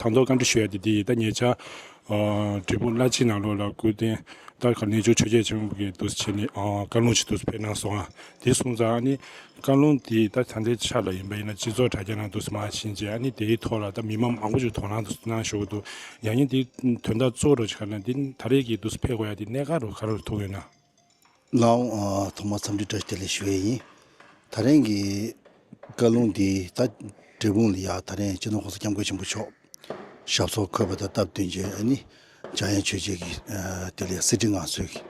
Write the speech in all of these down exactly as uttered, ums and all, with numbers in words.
དང་ཐོག་བཀའ་འདྲི་ཞུ་ཡ་དེ་དེ་ཡིན། ད་ཉེ་ཆར་འབྲས་སྤུངས་བླ་སྤྱི་ནང་ལོགས་ལ་སྐུ་རྟེན་ད་ག་གནས་ཆུང་ཆོས་རྒྱལ་ཆེན་པོ་གི་འདུག་སེ་བྱས་ནས་བཀའ་ལུང་ཅིག་འདུག་སེ་ཕེབས་གནང་སོང་ཨ། དེ་སོང་ཙང་ཨ་ནི་བཀའ་ལུང་དེ་ད་ད་ལྟའི་ཆ་ལ་ཡིན་པ་ཡིན་ན་སྤྱི་ཚོགས་དྲ་རྒྱ་ནང་འདུག་སེ་མར་ཕྱིན་རྗེས་ཨ་ནི་དེའི་ཐོག་ལ་ད་མི་མང་མང་པོ་ཞིག་དོ་སྣང་འདུག་སེ་གནང་བཞུགས་འདུག་ཡང་ཡིན་དེ་དོན་དག་གཙོ་བོ་རུ་ཆ་ན་དེ་ད་རེས་ཀྱི་འདུག་སེ་ཕེབས་དགོས་ཡ་དེ་གནད་འགག་རུ་ག་རུ་ཐུག་ཡོད་ན། ལགས་འོང་། ཨ། ཐོག་མར་འཚམས་འདྲི་བཀྲ་ཤིས་བདེ་ལེགས་ཞུ་ཡས་ཡིན། ད་རིང་གི་བཀའ་ལུང་འདི་ད་འབྲས་སྤུངས་ལ་ཡ་ད་རིང་སྤྱི་ནོར་༸གོང་ས་༸སྐྱབས་མགོན་ཆེན་པོ་མཆོག་ཞབས་སོར་འཁོད་པ་དང་སྟབས་བསྟུན་བྱས་ཨ་ནི་འཇམ་དབྱངས་ཆོས་རྗེ་གི་ཨ་དེ་ལ་ཡ་གསེར་ཁྲི་མངའ་གསོལ་གྱི་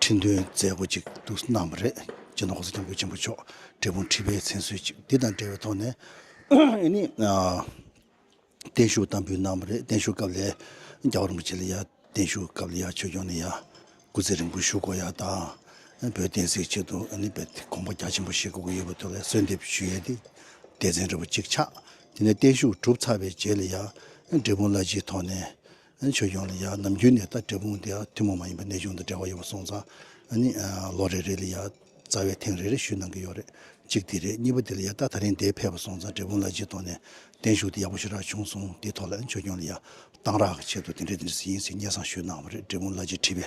ཁྲི་འདོན་མཛད་སྒོ་ཅིག་ཏུ་གནང་བ་རེད། སྤྱི་ནོར་༸གོང་ས་༸སྐྱབས་མགོན་ཆེན་པོ་མཆོག་འབྲས་སྤུངས་ཁྲི་པའི་མཚན་གསོལ་ཅིག་འདི་དང་འབྲེལ་བའི་ཐོག་ནས་ཨ་ནི་ཨ། བརྟན་བཞུགས་བསྟར་འབུལ་གནང་བ་རེད། བརྟན་བཞུགས་སྐབས་ལ་རྒྱལ་བ་རིན་པོ་ཆེ་ལ་ཡ་བརྟན་བཞུགས་སྐབས་ལ་ཡ་ཆོས་སྐྱོང་ལ་ཡ་སྐུ་ཚེ་རིང་པོ་བཞུགས་དགོས་ཡ་དང་། བོད་བསྟན་སྲིད་ཆེད་དུ་ཨ་ནི་དཔེ་དགོངས་པ་རྒྱ་ཆེན་པོ་བཞེས་དགོས་ཀྱི་ཡོད་པ་དེ་ལ་གསོལ་འདེབས་ཞུ་ཡས་དེ་སྡེ་ཚན་འདྲ་པོ་གཅིག་ཆགས། དེ་ནས་བརྟན་བཞུགས་གྲུབ་ཚར་བའི་རྗེས་ལ་ཡ་འབྲས་སྤུངས་བླ་སྤྱིའི་ཐོག་ནས་ཆོས་སྐྱོང་ལ་ཡ་ནམ་རྒྱུན་ནས་ད་འབྲས་སྤུངས་དེ་ཡ་ཐུན་མོང་མ་ཡིན་པའི་གནས་ཆུང་དང་འབྲེལ་བ་ཡོད་པ་སོང་ཙང་ཨ་ནི་ལོ་རེ་རེ་ལ་ཡ་རྩ་བའི་ཐེངས་རེ་རེ་ཞུས་གནང་གི་ཡོད་རེད། གཅིག་དེ་རེད། གཉིས་པ་དེ་ལ་ཡ་ད་ད་རིང་འདིར་ཕེབས་པ་སོང་ཙང་འབྲས་སྤུངས་བླ་སྤྱིའི་ཐོག་ནས་བརྟན་བཞུགས་དེ་ཡག་པོ་ཞེ་དྲག་བྱུང་སོང་། དེའི་ཐོག་ལ་ཆོས་སྐྱོང་ལ་ཡ་གཏང་རག་གི་ཆེད་དུ་དེ་འདྲའི་དེ་འདྲ་ཞིག་ཡིན་ཟེར་སྙན་སེང་ཞུས་གནང་བ་རེད། འབྲས་སྤུངས་བླ་སྤྱི་ཁྲི་པའི་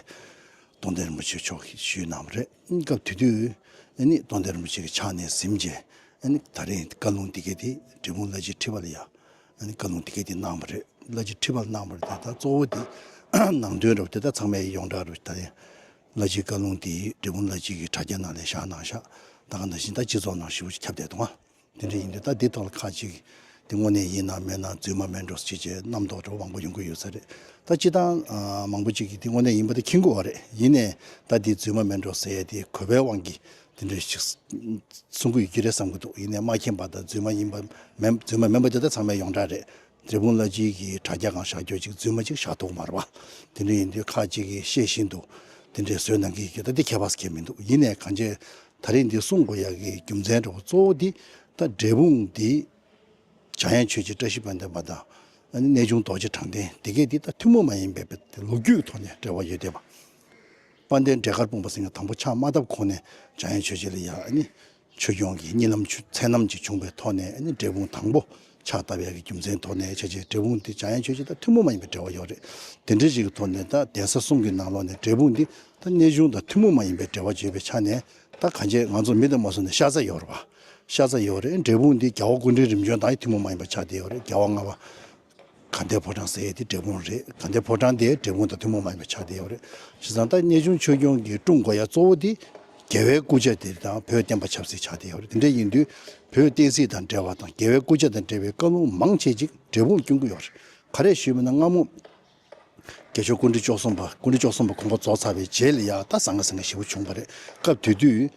རྟོགས་ལྡན་རིན་པོ་ཆེ་མཆོག་གིས་ཞུས་གནང་བ་རེད། སྐབས་དེ་དུས་ཨ་ནི་རྟོགས་ལྡན་རིན་པོ་ཆེ་གི་ཕྱག་ནས་གཟིམས་རྗེས་ཨ་ནི་ད་རིང་བཀའ་ལུང་འདི་གའི་དེ་འབྲས་སྤུངས་བླ་སྤྱི་ཁྲི་པ་ལ་ཡ་ཨ་ནི་བཀའ་ལུང་འདི་གའི་དེ་གནང་བ་རེད། བླ་སྤྱི་ཁྲི་པ་ལ་གནང་བ་རེད། དེ་ད་གཙོ་བོ་དེ་ནང་དོན་རབ་དེ་ད་ཚང་མས་ཡོངས་གྲགས་རུ་ད་རིང་བླ་སྤྱིའི་བཀའ་ལུང་དེ་འབྲས་སྤུངས་བླ་སྤྱི་གི་དྲ་རྒྱ་ནང་ལ་བཞག་གནང་ཤག་ད་ག་ནང་བཞིན་ད་སྤྱི་ཚོགས་ནང་ཞེ་པོ་ཅིག་ཁྱབ་བསྡད་འདུག་ཨ། དེ་འདྲ་ཡིན་དུས་ད་འདི་ཐོག་ལ་ཁག་ཅིག་དེ་དངོས་གནས་ཡིན་ན་མིན་ན་རྫུན་མ་མིན་འགྲོ་ཟེར་བྱས་རྣམ་རྟོག་འདྲ་བོ་མང་པོ་ཡོང་གི་ཡོད་ས་རེད། ད་སྤྱི་བཏང་ཨ་མང་པོ་ཅིག་གིས་དེ་དངོས་གནས་ཡིན་པ་དེ་མཁྱེན་གྱི་ཡོད་རེད། ཡིན་ནའི་ད་འདི་རྫུན་མ་མིན་འགྲོ་ཟེར་ཡས་དེ་གོ་བའི་དབང་གིས་དེ་འདྲ་ཞིག་གསུང་གི་ཡོད་ཀྱི་རེད་བསམ་གྱི་འདུག་ཡིན་ནའི་མ་མཁྱེན་པ་དང་རྫུན་མ་ཡིན་པ་མིན་རྫུན་མ་མིན་པ་དེ་ད་ཚང་མས་ཡོངས་གྲགས་རེད། འབྲས་སྤུངས་བླ་སྤྱི་གི་དྲ་རྒྱ་སྒང་བཞག་རྒྱུ་ཅིག་རྫུན་མ་ཅིག་བཞག་ཐུབ་མ་རེད་པ། དེ་འདྲ་ཡིན་དུས་ཁག་ཅིག་གིས་ཤེས་བཞིན་དུ་དེ་འདྲའི་བཟོས་གནང་གི་ཡོད་ཀྱི་ད་འདི་ཁྱད་པར་གང་མི་འདུག་ཡིན་ནའི་གང་ཅི་ད་རིང་འདི་གསུང་དགོས་ཡག་གི་རྒྱུ་མཚན་འདྲ་བོ་གཙོ་བོ་འདི་ད་འབྲས་སྤུངས་འདི་འཇམ་དབྱངས་ཆོས་རྗེ་བཀྲ་ཤིས་དཔལ་ལྡན་པ་དང་ཨ་ནི་གནས་ཆུང་རྡོ་རྗེ་དྲང་བདེན་དེ་གས་འདི་ད་ཐུན་མོང་མ་ཡིན་པའི་ལོ་རྒྱུས་ཐོག་ནས་འབྲེལ་བ་ཡོད་བསྡད་པ། དཔལ་ལྡན་འབྲས་དཀར་སྤུངས་པ་ཟེར་མཁན་དང་པོ་ཕྱག་མ་བཏབ་གོང་ནས་འཇམ་དབྱངས་ཆོས་རྗེ་ལ་ཡ་ཨ་ནི་ཆོས་སྐྱོང་གི་གཉིད་ལམ་མཚན་རྣམ་ཅིག་བྱུང་བའི་ཐོག་ནས་ཨ་ནི་འབྲས་སྤུངས་དང་པོ་ཕྱག་བཏབ་ཡག་གི་རྒྱུ་མཚན་ཐོག་ནས་བྱས་རྗེས་འབྲས་སྤུངས་འདི་འཇམ་དབྱངས་ཆོས་རྗེ་དང་ཐུན་མོང་མ་ཡིན་པའི་འབྲེལ་བ་ཡོད་རེད། དེ་འདྲ་ཞིག་གི་ཐོག་ནས་ད་གདན་ས་གསུམ་གྱི་ནང་ལོགས་ནས་འབྲས་སྤུངས་འདི་ད་གནས་ཆུང་དང་ཐུན་མོང་མ་ཡིན་པའི་འབྲེལ་བ་བརྗོད་པའི་ཆ་ནས་ད་གང་ཅི་ང་ཚོ་མི་དང་མ་སོང་ནས་ཤ་ཚ་ཡོད་རེད་པ། ཤ་ཚ་ཡོད་རེད། འབྲས་སྤུངས་འདི་རྒྱལ་བ་སྐུ་ཕྲེང་རིམ་བྱོན་དང་ཐུན་མོང་མ་ཡིན་པ་ཆགས་བསྡད་ཡོད་རེད། རྒྱལ་བ་ལྔ་པ་དགའ་ལྡན་ཕོ་བྲང་ཟེར་ཡས་དེ་འབྲས་སྤུངས་རེད། དགའ་ལྡན་ཕོ་བྲང་དེ་འབྲས་སྤུངས་དང་ཐུན་མོང་མ་ཡིན་པ་ཆགས་བསྡད་ཡོད་རེད། བྱས་ཙང་ད་གནས་ཆུང་ཆོས་སྐྱོང་གི་སྐྲུན་དགོས་ཡ་གཙོ་བོ་དེ་རྒྱལ་བའི་སྐུ་ཕྱྭ་དེ་དང་བོད་བསྟན་པ་ཆབ་སྲིད་ཆགས་བསྡད་ཡོད་རེད། དེ་འདྲ་ཡིན་དུས་བོད་བསྟན་སྲིད་དང་འབྲེལ་བ་དང་རྒྱལ་བའི་སྐུ་ཕྱྭ་དང་འབྲེལ་བའི་བཀའ་ལུང་མང་ཆེ་ཅིག་འབྲས་སྤུངས་ལ་བསྐྱོན་གྱི་ཡོད་རེད། ག་རེ་ཞུས་མིན་ན་སྔ་མོ་རྒྱལ་མཆོག་སྐུ་ཕྲེང་བཅུ་གསུམ་པ་སྐུ་ཕྲེང་བཅུ་གསུམ་པ་དགོངས་པ་རྫོགས་ཚར་བའི་རྗེས་ལ་ཡ་ད་ཟང་ངེ་ཟིང་ངེ་ཞེ་པོ་བྱུང་བ་རེད། སྐབས་དེ་དུས་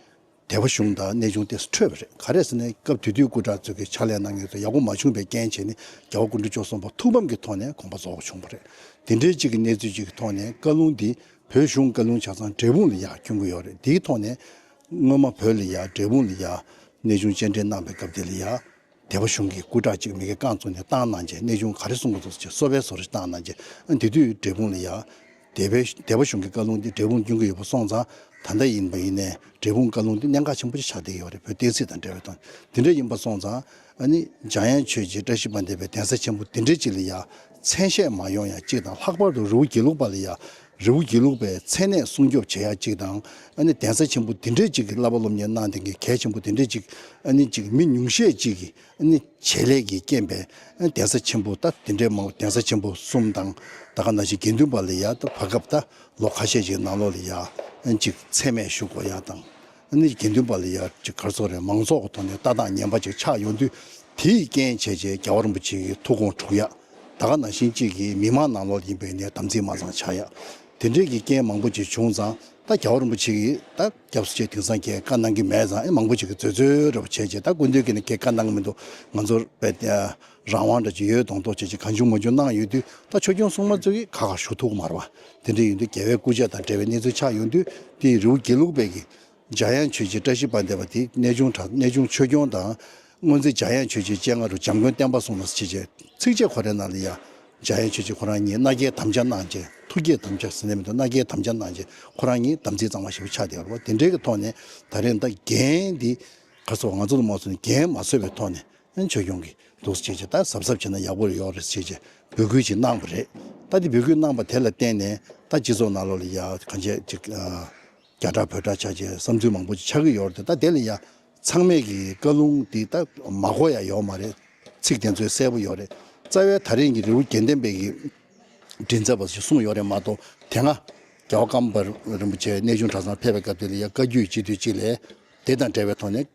སྡེ་པ་གཞུང་དང་གནས་ཆུང་ཏོག་ཙམ་འཕྲོས་པ་རེད། ག་རེ་ཟེར་ན་སྐབས་དེ་དུས་སྐུ་དྲག་ཚོས་ཀྱི་ཕྱག་ལས་གནང་མཁན་ཚོ་ཡག་པོ་མ་བྱུང་བའི་རྐྱེན་བྱས་ནས་རྒྱལ་བ་སྐུ་ཕྲེང་བཅུ་གསུམ་པ་ཐུགས་ཕམ་གྱི་ཐོག་ནས་དགོངས་པ་རྫོགས་པ་བྱུང་བ་རེད། དེ་འདྲའི་གཅིག་གི་གནས་ཚུལ་གཅིག་གི་ཐོག་ནས་བཀའ་ལུང་འདི་བོད་གཞུང་བཀའ་ལུང་ཆ་ཚང་འབྲས་སྤུངས་ལ་ཡ་བསྐྱོན་གྱི་ཡོད་རེད། དེའི་ཐོག་ནས་སྔོན་མ་བོད་ལ་ཡ་འབྲས་སྤུངས་ལ་ཡ་གནས་ཆུང་སྤྱན་འདྲེན་གནང་བའི་སྐབས་དེ་ལ་ཡ། སྡེ་པ་གཞུང་གི་སྐུ་དྲག་ཅིག་མི་སྒེར་རྐང་བཙུགས་ནས་བཏང་གནང་རྗེས་གནས་ཆུང་ག་རེ་གསུང་གི་འདུག་ཟེར་གསོལ་བའི་བཟོ་འདྲ་བཏང་གནང་རྗེས་ཨ་དེ་དུས་འབྲས་སྤུངས་ལ་ཡ། སྡེ་པའི་སྡེ་པ་གཞུང་གི་བཀའ་ལུང་འདི་འབྲས་སྤུངས་བསྐྱོན་གྱི་ཡོད་པ་སོང་ཙང་ད་ལྟ་ཡིན་པ་ཡིན་ནའི་འབྲས་སྤུངས་བཀའ་ལུང་འདི་གནད་འགག་ཆེན་པོ་ཅིག་ཆགས་བསྡད་ཡོད་རེད། བོད་བསྟན་སྲིད་དང་འབྲེལ་བའི་ཐོག་དེ་འདྲ་ཡིན་པ་སོང་ཙང་ཨ་ནི་འཇམ་དབྱངས་ཆོས་རྗེ་བཀྲ་ཤིས་དཔལ་ལྡན་པའི་གདན་ས་ཆེན་པོ་དེ་འདྲ་ཅིག་ལ་ཡ་མཚན་ཤས་མ་ཡོང་ཡ་གཅིག་དང་ལྷག་པར་དུ་རི་བོ་དགེ་ལུགས་པ་ལ་ཡ། རི་བོ་དགེ་ལུགས་པའི་མཚན་གནས་སྲུང་སྐྱོབ་བྱེད་ཡག་གཅིག་དང་ཨ་ནི་གདན་ས་ཆེན་པོ་དེ་འདྲའི་གཅིག་གི་བསླབ་པ་སློབ་གཉེར་གནང་བསྡད་མཁན་གལ་ཆེན་པོ་དེ་འདྲའི་གཅིག་ཨ་ནི་གཅིག་མི་ཉུང་ཤས་གཅིག་གི་ཨ་ནི་བྱེད་ལས་ཀྱི་རྐྱེན་པས་ཨ་ནི་གདན་ས་ཆེན་པོ་ད་དེ་འདྲའི་མང་གདན་ས་ཆེན་པོ་གསུམ་དང་ད་ག་ནང་བཞིན་དགེ་འདུན་པ་ལ་ཡ་ད་བར་སྐབས་ད་ལོ་ཁ་ཤས་ཀྱི་ནང་ལོགས་ལ་ཡ་ཨ་ནི་གཅིག་མཚན་སྨད་ཞུ་དགོས་ཡ་དང་། ཨ་ནི་དགེ་འདུན་པ་ལ་ཡ་ཅིག་ག་རེ་ཟེར་དགོས་རེད། མང་ཚོགས་ཀྱི་ཐོག་ནས་ལྟ་སྟངས་ངན་པ་ཅིག་ཆགས་ཡོང་དུས་དེའི་རྐྱེན་བྱས་རྗེས་རྒྱལ་བ་རིན་པོ་ཆེ་གི་ཐུགས་དགོངས་འགྲུབ་ཡ། ད་ག་ནང་བཞིན་གཅིག་གིས་མི་མང་ནང་ལོགས་ཡིན་པའི་ནས་དམ་ཚིག་མ་གཙང་ཆགས་ཡ། དེ་འདྲའི་གི་རྐྱེན་མང་པོ་ཅིག་བྱུང་ཙང་ད་རྒྱལ་བ་རིན་པོ་ཆེ་གིས་ད་སྐྱབས་སུ་མཆི་དེང་སང་གས་བཀའ་གནང་གི་མེད་ཙང་ཨེ་མང་པོ་ཅིག་གིས་རྩོད་རྩོད་རེ་བ་བྱས་རྗེས་ད་སྐུ་མདུན་གྱིས་ནི་གས་བཀའ་གནང་གི་མི་འདུག་ང་ཚོར་རང་དབང་འདྲ་ཅིག་ཡོད་མདོག་མདོག་བྱས་རྗེས་གང་བྱུང་མ་བྱུང་གནང་ཡོད་དུས་ད་ཆོས་སྐྱོང་སྲུང་མ་ཚོ་གིས་ཁ་ཁ་ཞུ་ཐུབ་ཀྱི་མ་རེད་པ། དེ་འདྲ་ཡིན་དུས་རྒྱལ་བའི་སྐུ་ཕྱྭ་དང་འབྲེལ་བའི་གནས་ཚུལ་ཆགས་ཡོང་དུས་དེ་རི་བོ་དགེ་ལུགས་པའི་གི་འཇམ་དབྱངས་ཆོས་རྗེ་བཀྲ་ཤིས་དཔལ་ལྡན་པ་དེ་གནས་ཆུང་གྲགས་གནས་ཆུང་ཆོས་སྐྱོང་དང་། སྔོན་ཚེ་འཇམ་དབྱངས་ཆོས་རྗེ་སྤྱན་སྔ་རུ་འཇམ་མགོན་བསྟན་པ་གསུམ་ལ་ཕྱིན་རྗེས་ཚིགས་བཅད་ཁོ་རའི་ནང་ལ་ཡ། འཇམ་དབྱངས་ཆོས་རྗེ་ཁོ་རང་ཉིད་མནའ་སྐྱེལ་དམ་བཅའ་གནང་རྗེས་ཐུགས་བསྐྱེད་དམ་བཅའ་ཟེར་ནས་མི་འདུག་མནའ་སྐྱེལ་དམ་བཅའ་གནང་རྗེས་ཁོ་རང་ཉིད་དམ་ཚིག་གཙང་མ་ཞེ་པོ་ཆགས་བསྡད་ཡོད་རེད་པ། དེ་འདྲའི་གི་ཐོག་ནས་ད་རེས་ད་འགན་འདི་ག་ཚོད་ང་ཚོ་ལ་མ་སོང་ནས་འགན་མ་གསོས་པའི་ཐོག་ནས། ཨན་ཆོས་སྐྱོང་གིས་འདུག་སེ་བྱས་བྱས་ད་གཟབ་གཟབ་བྱས་ན་ཡག་པོ་ཡོད་རེད་ཟེར་བྱས་བྱས་འབོད་སྐུལ་ཅིག་གནང་བ་རེད། ད་དེ་འབོད་སྐུལ་གནང་བ་དེ་ལ་བརྟེན་ནས་ད་སྤྱི་ཚོགས་ནང་ལོགས་ལ་ཡ་གང་བྱས་ཅིག་ཨ་རྒྱ་སྐྲག་བོད་སྐྲག་ཆགས་བྱས་བསམ་ཚུལ་མང་པོ་ཅིག་ཆགས་ཀྱི་ཡོད་རེད། ད་དེ་ལ་ཡ་ཚང་མས་ཀྱི་བཀའ་ལུང་འདི་ད་མ་གོ་ཡ་ཡོད་མ་རེད། ཚིག་དེ་ཚོ་གསལ་པོ་ཡོད་རེད། རྩ་བའི་ད་རིང་གི་རི་བོ་དགེ་ལྡན་པའི་གི་མགྲིན་ཚབ་པ་ཞིག་གསུངས་ཡོད་རེད་མ་གཏོགས། དེ་སྔ་རྒྱལ་བ་ཀརྨ་པ་རིན་པོ་ཆེ་གནས་ཆུང་གྲྭ་ཚང་ཕེབས་པའི་སྐབས་དེ་ལ་ཡ་བཀའ་བརྒྱུད་སྤྱི་འཐུས་གཅིག་ལས་དེ་དང་འབྲེལ་བའི་ཐོག་ནས་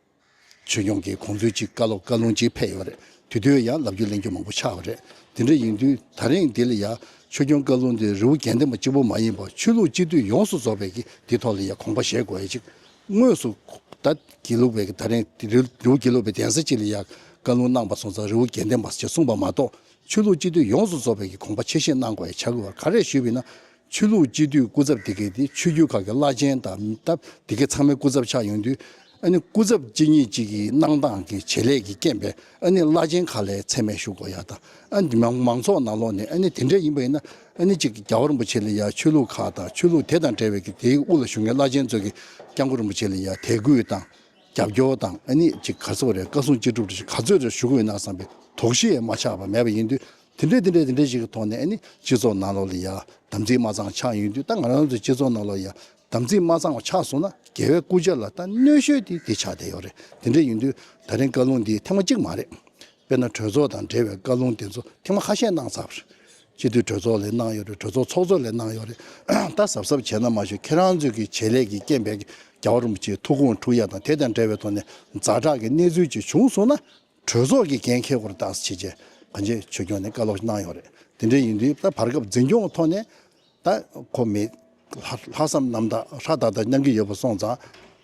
ཆོས་སྐྱོང་གི་དགོངས་ཚུལ་གཅིག་བཀའ་སློབ་བཀའ་ལུང་གཅིག་ཕེབས་ཡོད་རེད། དེ་དུས་ཡང་ལབ་རྒྱུ་གླེང་རྒྱུ་མང་པོ་ཆགས་པ་རེད། དེ་འདྲ་ཡིན་དུས་ད་རིང་འདི་ལ་ཡ་ཆོས་སྐྱོང་བཀའ་ལུང་འདི་རི་བོ་དགེ་ལྡན་པ་གཅིག་པུ་མ་ཡིན་པར་ཆོས་ལུགས་སྤྱི་འཐུས་ཡོངས་སུ་རྫོགས་པའི་གི་འདི་ཐོག་ལ་ཡ་དགོངས་པ་བཞེས་དགོས་ཡ་གཅིག་དངོས་སུ་ད་དགེ་ལུགས་པའི་གི་ད་རིང་རི་རི་བོ་དགེ་ལུགས་པའི་གདན་ས་གཅིག་ལ་ཡ་བཀའ་ལུང་གནང་པ་སོང་ཙང་རི་བོ་དགེ་ལྡན་པ་ཞེས་གསུངས་པ་མ་གཏོགས། ཆོས་ལུགས་སྤྱི་འཐུས་ཡོངས་སུ་རྫོགས་པའི་གི་དགོངས་པ་ཆེ་བཞེས་གནང་དགོས་ཡ་ཆགས་ཀྱི་ཡོད་པ་ག་རེ་ཞུས་པ་ཡིན་ན། ཆོས་ལུགས་སྤྱི་འཐུས་སྐུ་ཚབ་དེ་གའི་དེ་ཆོས་བརྒྱུད་ཁག་གི་བླ་ཆེན་དང་སྟབས་དེ་གའི་ཚང་མའི་སྐུ་ཚབ་ཆགས་ཡོང་དུས། ཨ་ནི་སྐུ་ཚབ་གཅིག་གཉིས་གཅིག་གི་གནང་སྟངས་ཀྱི་བྱེད་ལས་ཀྱི་རྐྱེན་པས་ཨ་ནི་བླ་ཆེན་ཁག་ལ་མཚན་སྨད་ཞུ་དགོས་ཡ་དང་། ཨ་ནི་མང་མང་ཚོགས་ནང་ལོགས་ནས་ཨ་ནི་དེ་འདྲ་ཡིན་པ་ཡིན་ན་ཨ་ནི་གཅིག་རྒྱལ་བ་རིན་པོ་ཆེ་ལ་ཡ་ཆོས་ལུགས་ཁག་དང་ཆོས་ལུགས་དེ་དང་འབྲེལ་བའི་གི་དེའི་དབུ་ལ་བཞུགས་མཁན་བླ་ཆེན་ཚོ་གི་སྐྱབས་མགོན་རིན་པོ་ཆེ་ལ་ཡ་དད་གུས་དང་། རྒྱབ་སྐྱོར་དང་ཨ་ནི་ཅིག་ག་ཚོད་རེད། བཀའ་གསུང་ཅི་སྒྲུབ་རེད་ག་ཚོད་རེད་ཞུ་དགོས་ན་བསམ་པའི་དོགས་གཞི་ཡང་མ་ཆགས་པ་མེད་པ་ཡིན་དུས། དེ་འདྲས་དེ་འདྲས་དེ་འདྲས་ཞིག་གི་ཐོག་ནས་ཨ་ནི་སྤྱི་ཚོགས་ནང་ལོགས་ལ་ཡ་དམ་ཚིག་མ་གཙང་ཆགས་ཡོང་དུས། ད་ང་རང་ཚོའི་སྤྱི་ཚོགས་ནང་ལོགས་ཡ་དམ་ཚིག་མ་གཙང་བ་ཆགས་སོང་ན་རྒྱལ་བའི་སྐུ་ཕྱྭ་ལ་ད་གནོད་ཤོས་དེ་དེ་ཆགས་བསྡད་ཡོད་རེད། དེ་འདྲས་ཡིན་དུས་ད་རིང་བཀའ་ལུང་འདི་ཐེངས་མ་གཅིག་མ་རེད། དཔེར་ན་གྲོས་ཚོགས་དང་འབྲེལ་བའི་བཀའ་ལུང་དེ་ཚོ་ཐེངས་མ་ཁ་ཤས་གནང་ཚར་བ་རེད། སྤྱི་འཐུས་གྲོས་ཚོགས་ལ་གནང་ཡོད་རེད། གྲོས་ཚོགས་ཚོགས་གཙོ་ལ་གནང་ཡོད་རེད། ད་གཟབ་གཟབ་བྱས་ན་མ་གཞི་ཁྱེད་རང་ཚོའི་གི་བྱེད་ལས་ཀྱི་རྐྱེན་པས་རྒྱལ་བ་རིན་པོ་ཆེའི་ཐུགས་དགོངས་འཁྲུག་ཡ་དང་དེ་དང་འབྲེལ་བའི་ཐོག་ནས་ཛ་དྲག་གི་གནས་ཚུལ་ཅིག་བྱུང་སོང་ན་གྲོས་ཚོགས་ཀྱི་འགན་འཁྱེར་དགོས་རེད་ད་ཟེར་བྱས་བྱས་གང་ཅི་ཆོས་སྐྱོང་ནས་བཀའ་སློབ་གནང་ཡོད་རེད། དེ་འདྲ་ཡིན་དུས་ད་བར་སྐབས་འཛིན་སྐྱོང་ཐོག་ནས། ད་ཁོ་མི་ལྷག་ལྷག་བསམ་རྣམ་དག་ཧྲ་ཏག་ཏག་གནང་གི་ཡོད་པ་སོང་ཙང་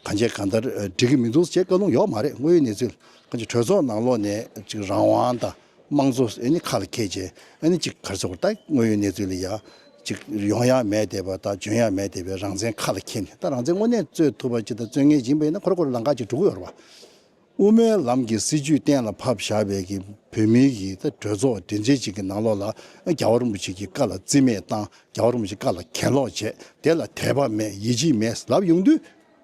གང་བྱས་གང་ལྟར་འགྲིག་གི་མི་འདུག་ཅེས་བཀའ་ལུང་ཡོད་མ་རེད། དངོས་ཡོད་གནས་ཚུལ་གང་བྱས་གྲོས་ཚོགས་ནང་ལོགས་ནས་ཅིག་རང་དབང་དང་དམངས་གཙོ་ཨ་ནི་ཁ་ལ་འཁྱེར་བྱས་ཨ་ནི་ཅིག་ག་རེ་ཟེར་དགོས་རེད། ད་དངོས་ཡོད་གནས་ཚུལ་ལ་ཡ་ཅིག་ཡོང་ཡ་མེད་བསྡད་པ་དང་འཇོན་ཡ་མེད་བསྡད་པའི་རང་བཙན་ཁ་ལ་འཁྱེར་ནས་ད་རང་བཙན་དངོས་གནས་རྩོད་ཐུབ་པ་ཅིག་དང་རྩོད་མཁན་ཡིན་པ་ཡིན་ན་ཁོ་རང་ཁོ་རང་ལམ་ཁ་ཅིག་འགྲོ་གི་ཡོད་རེད་བ། དབུ་མའི་ལམ་གྱི་སྲིད་བྱུས་གཏན་ལ་ཕབ་བཞག་པའི་གི་བོད་མིའི་གི་ད་གྲོས་ཚོགས་མགྲིན་ཚབ་ཅིག་གི་ནང་ལོགས་ལ་རྒྱལ་བ་རིན་པོ་ཆེ་གི་བཀའ་ལ་རྩིས་མེད་བཏང་། རྒྱལ་བ་རིན་པོ་ཆེ་བཀའ་ལ་གྱེན་ལོག་བྱས། དེ་ལ་དད་པ་མེད་ཡིད་ཆེས་མེད་ལབ་ཡོང་དུས།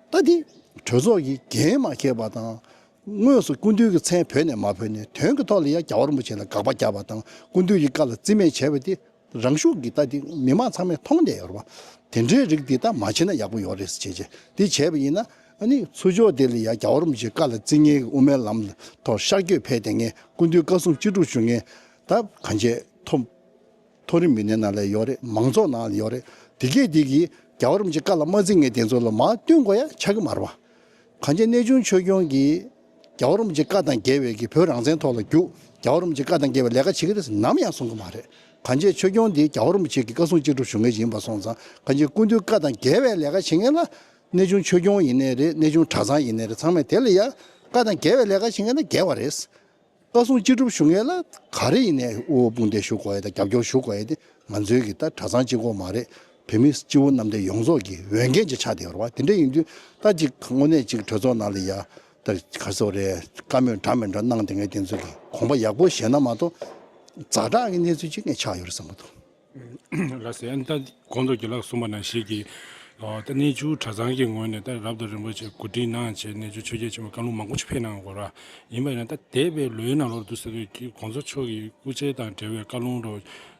ད་དེ་གྲོས་ཚོགས་ཀྱི་འགན་མ་འཁྱེར་བ་དང་། དངོས་སུ་སྐུ་མདུན་གྱི་མཚན་བོད་ནས་མ་བོས་ནས་དོན་གྱི་ཐོག་ལ་ཡང་རྒྱལ་བ་རིན་པོ་ཆེ་ལ་དགག་པ་བརྒྱབ་པ་དང་སྐུ་མདུན་གྱི་བཀའ་ལ་རྩིས་མེད་བྱས་པ་དེ། རང་ཤུགས་ཀྱིས་ད་དེ་མི་མང་ཚང་མས་མཐོང་བསྡད་ཡོད་རེད་བ། དེ་འདྲའི་རིགས་འདི་ད་མ་བྱས་ན་ཡག་པོ་ཡོད་རེད་ཟེར་བྱས་བྱས་དེ་བྱས་པ་ཡིན་ན། ཨ་ནི་ཚུར་ཕྱོགས་དེ་ལ་ཡ་རྒྱལ་བ་རིན་པོ་ཆེའི་བཀའ་ལ་བརྩི་མཁན་གྱི་དབུ་མའི་ལམ་ཐོག་ཤར་བསྐྱོད་ཕེབས་བསྡད་མཁན་སྐུ་མདུན་བཀའ་གསུང་ཅི་སྒྲུབ་ཞུ་མཁན་ད་གང་བྱས་མཐོ་མཐོ་རིམ་མི་སྣའི་ནང་ལ་ཡོད་རེད། མང་ཚོགས་ནང་ལ་ཡོད་རེད། དེ་གས་དེ་གིས་རྒྱལ་བ་རིན་པོ་ཆེའི་བཀའ་ལ་མ་བརྩི་མཁན་དེ་ཚོ་ལ་མར་བསྟུན་དགོས་ཡ་ཆགས་ཀྱི་མ་རེད་བ། གང་ཅི་གནས་ཆུང་ཆོས་སྐྱོང་གིས་རྒྱལ་བ་རིན་པོ་ཆེའི་བཀའ་དང་འགལ་བའི་གི་བོད་རང་བཙན་ཐོག་ལ་རྒྱུགས། རྒྱལ་བ་རིན་པོ་ཆེའི་བཀའ་དང་འགལ་བའི་ལས་ཀ་བྱེད་ཀྱི་རེད་ཟེར་ནམ་ཡང་གསུང་གི་མ་རེད། གང་ཅི་ཆོས་སྐྱོང་འདི་རྒྱལ་བ་རིན་པོ་ཆེ་གི་བཀའ་གསུང་ཅི་སྒྲུབ་ཞུ་མཁན་ཞིག་ཡིན་པ་སོང་ཙང་། གང་ཅི་སྐུ་མདུན་བཀའ་དང་འགལ་བའི་ལས་ཀ་བྱེད་མཁན་ལ་གནས་ཆུང་ཆོས་སྐྱོང་ཡིན་ནའི་རེད། གནས་ཆུང་གྲྭ་ཚང་ཡིན་ནའི་རེད། ཚང་མས་དེ་ལ་ཡ་བཀའ་དང་འགལ་བའི་ལས་ཀ་བྱེད་མཁན་ལ་འགལ་བ་རེད། བཀའ་གསུང་ཅི་སྒྲུབ་ཞུ་མཁན་ལ་ག་རེ་ཡིན་ནའི་དབུ་བོ་དཔུང་འདེགས་ཞུ་དགོས་ཡ་དང་རྒྱབ་སྐྱོར་ཞུ་དགོས་ཡ་དེ་ང་ཚོའི་གི་ད་གྲྭ་ཚང་གཅིག་པོ་མ་རེད། བོད་མི་སྤྱི་བོ་གནམ་བསྟན་ཡོངས་རྫོགས་ཀྱི་འོས་འགན་ཅིག་ཆགས་བསྡད་ཡོད་རེད་བ། དེ་འདྲ་ཡིན་དུས་ད་ཅིག་དངོས་གནས་ཅིག་གྲོས་ཚོགས་ནང་ལ་ཡ་ད་ག་རེ་ཟེར་དགོས་རེད། བཀའ་མོལ་འདྲ་མི་འདྲ་གནང་བསྡད་མཁན་དེ་ཚོ་གི་དགོངས་པ་ཡག་པོ་བཞེས་ན་མ་གཏོགས་ཛ་དྲག་གི་གནས་ཚུལ་ཅིག་ངས་ཆགས་ཡོད་རེད་བསམ་གྱི་འདུག་ལགས་སོ། ཨ་ནི་ད་གོང་དུ་རྒན་ལགས་གསུངས་པ་ནང་བཞིན་གྱི། ཨ་ད་གནས་ཆུང་གྲྭ་ཚང་གི་ངོས་ནས་ད་རབ་ཏུ་རིམ་པ་བྱས་གོ་སྒྲིག་གནང་བྱས་གནས་ཆུང་ཆོས་རྒྱལ་ཆེན་པོ་བཀའ་ལུང་མང་པོ་ཞིག་ཕེབས་གནང་ཡོད་ར། ཡིན་པ་ཡིན་ན་ད་འདས་པའི་ལོའི་ནང་ལོགས་འདུག་ཟེར་དུས་ཀྱི་གོང་ས་མཆོག་གི་སྐུ་ཕྱྭ་དང་འབྲེལ་བའི་བཀའ་ལུང་རོ་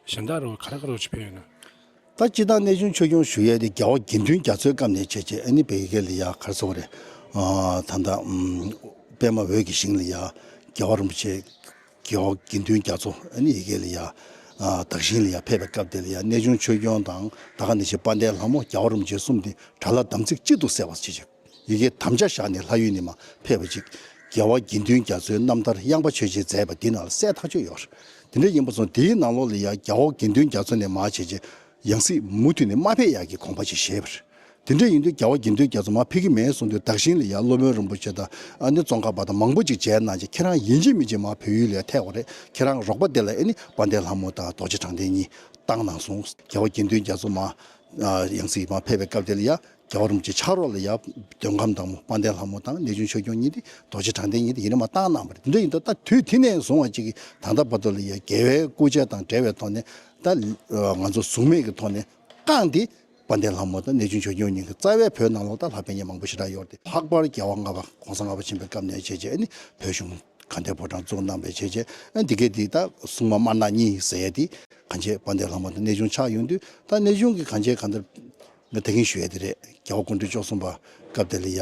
གཞན་དག་རོ་ག་རེ་ག་རོ་ཞིག་ཕེབས་ཡོད་ན། ད་སྤྱིར་བཏང་གནས་ཆུང་ཆོས་སྐྱོང་ཞུ་ཡས་དེ་རྒྱལ་བ་དགེ་འདུན་རྒྱ་མཚོའི་སྐབས་ནས་བྱས་བྱས་ཨ་ནི་བོད་སྐད་ལ་ཡ་ག་རེ་ཟེར་དགོས་རེད། ཨ་ད་ལྟ་ཨམ་པདྨ་འོད་ཀྱི་ཞིང་ལ་ཡ་རྒྱལ་བ་རིན་པོ་ཆེ་རྒྱལ་བ་དགེ་འདུན་རྒྱ་མཚོ་ཨ་ནི་ཡི་གེ་ལ་ཡ་ཨ་དག་ཞིང་ལ་ཡ་ཕེབས་པའི་སྐབས་དེ་ལ་ཡ་གནས་ཆུང་ཆོས་སྐྱོང་དང་ད་ག་ནང་བཞིན་དཔལ་ལྡན་ལྷ་མོ་རྒྱལ་བ་རིན་པོ་ཆེ་གསུམ་དེ་དགྲ་ལྷ་དམ་ཚིག་གཅིག་ཏུ་བསྲེ་བར་བྱེད་ཅིག་ཡི་གེ་དམ་བཅའ་བཞག་ནས་ལྷ་ཡུལ་ནས་མར་ཕེབས་པ་ཅིག་རྒྱལ་བ་དགེ་འདུན་རྒྱ་མཚོའི་རྣམ་ཐར་ཡངས་པ་ཆོས་རྗེས་མཛད་པ་འདི་ནང་ལ་གསལ་ཐག་ཆོད་ཡོད་རེད། དེ་འདྲ་ཡིན་པ་སོང་དེའི་ནང་ལོགས་ལ་ཡ་རྒྱལ་བ་དགེ་འདུན་རྒྱ་མཚོ་ནས་མར་བྱས་རྗེས་ཡང་སྲིད་མུ་མཐུད་ནས་མ་ཕེབས་ཡག་གི་དགོངས་པ་ཅིག་བཞེས་པ་རེད། དེ་འདྲ་ཡིན་དུས་རྒྱལ་བ་དགེ་འདུན་རྒྱ་མཚོ་མར་ཕེབས་ཀྱི་མེད་གསུངས་དུས་དག་ཞིང་ལ་ཡ་སློབ་དཔོན་རིན་པོ་ཆེ་དང་ཨ་ནི་ཙོང་ཁ་པ་དང་མང་པོ་ཅིག་མཇལ་གནང་རྗེས་ཁྱེད་རང་ཡིན་གཅིག་མིན་གཅིག་མར་བོད་ཡུལ་ལ་ཡ་ཐད་དགོས་རེད། ཁྱེད་རང་རོགས་པ་དེ་ལ་ཨ་ནི་དཔལ་ལྡན་ལྷ་མོ་དང་རྡོ་རྗེ་དྲང་བདེན་གཉིས་བཏང་གནང་སོང་། རྒྱལ་བ་དགེ་འདུན་རྒྱ་མཚོ་མར་ཨ་ཡང་སྲིད་མར་ཕེབས་པའི་སྐབས་དེ་ལ་ཡ་རྒྱལ་བ་རིན་པོ་ཆེ་ཕྱག་རོགས་ལ་ཡ་འདོན་ཁམས་དང་པོ་དཔལ་ལྡན་ལྷ་མོ་དང་གནས་ཆུང་ཆོས་སྐྱོང་གཉིས་དེ་རྡོ་རྗེ་དྲང་བདེན་གཉིས་དེ་ཡིན་ན་མར་བཏང་གནང་བ་རེད། དེ་འདྲ་ཡིན་དུས་ད་དུས་དེ་ནས་བཟུང་བ་ཅིག་གིས་ད་ལྟ་བར་དུ་ལ་ཡ་རྒྱལ་བའི་སྐུ་ཕྱྭ་དང་འབྲེལ་བའི་ཐོག་ནས་ད་ང་ཚོ་གཟུགས་མེད་ཀྱི་ཐོག་ནས་བཀང་སྟེ། དཔལ་ལྡན་ལྷ་མོ་དང་གནས་ཆུང་ཆོས་སྐྱོང་གཉིས་ཀྱི་རྩ་བའི་བོད་ནང་ལོགས་ད་ལྷ་པཎ་གཉན་མང་པོ་ཞེ་དྲག་ཡོད་རེད། ལྷག་པར་རྒྱལ་བ་ལྔ་པ་གོང་ས་ལྔ་པ་ཆེན་པོའི་སྐབས་ནས་བྱས་རྗེས་ཨ་ནི་བོད་གཞུང་ དགའ་ལྡན་ཕོ་བྲང་བཙུགས་གནང་བའི་བྱས་རྗེས། ཨ་འདི་གའི་འདི་ད་སྲུང་མ་དམར་ནག་གཉིས་ཟེར་ཡ་འདི་གང་བྱས་དཔལ་ལྡན་ལྷ་མོ་དང་གནས་ཆུང་ཆགས་ཡོང་དུས། ད་གནས་ཆུང་གི་གང་བྱས་གང་ལྟར་ང་ད་གིན་ཞུ་ཡ་དེ་རེད། རྒྱལ་བ་སྐུ་ཕྲེང་བཅུ་གསུམ་པ་སྐབས་དེ་ལ་ཡ།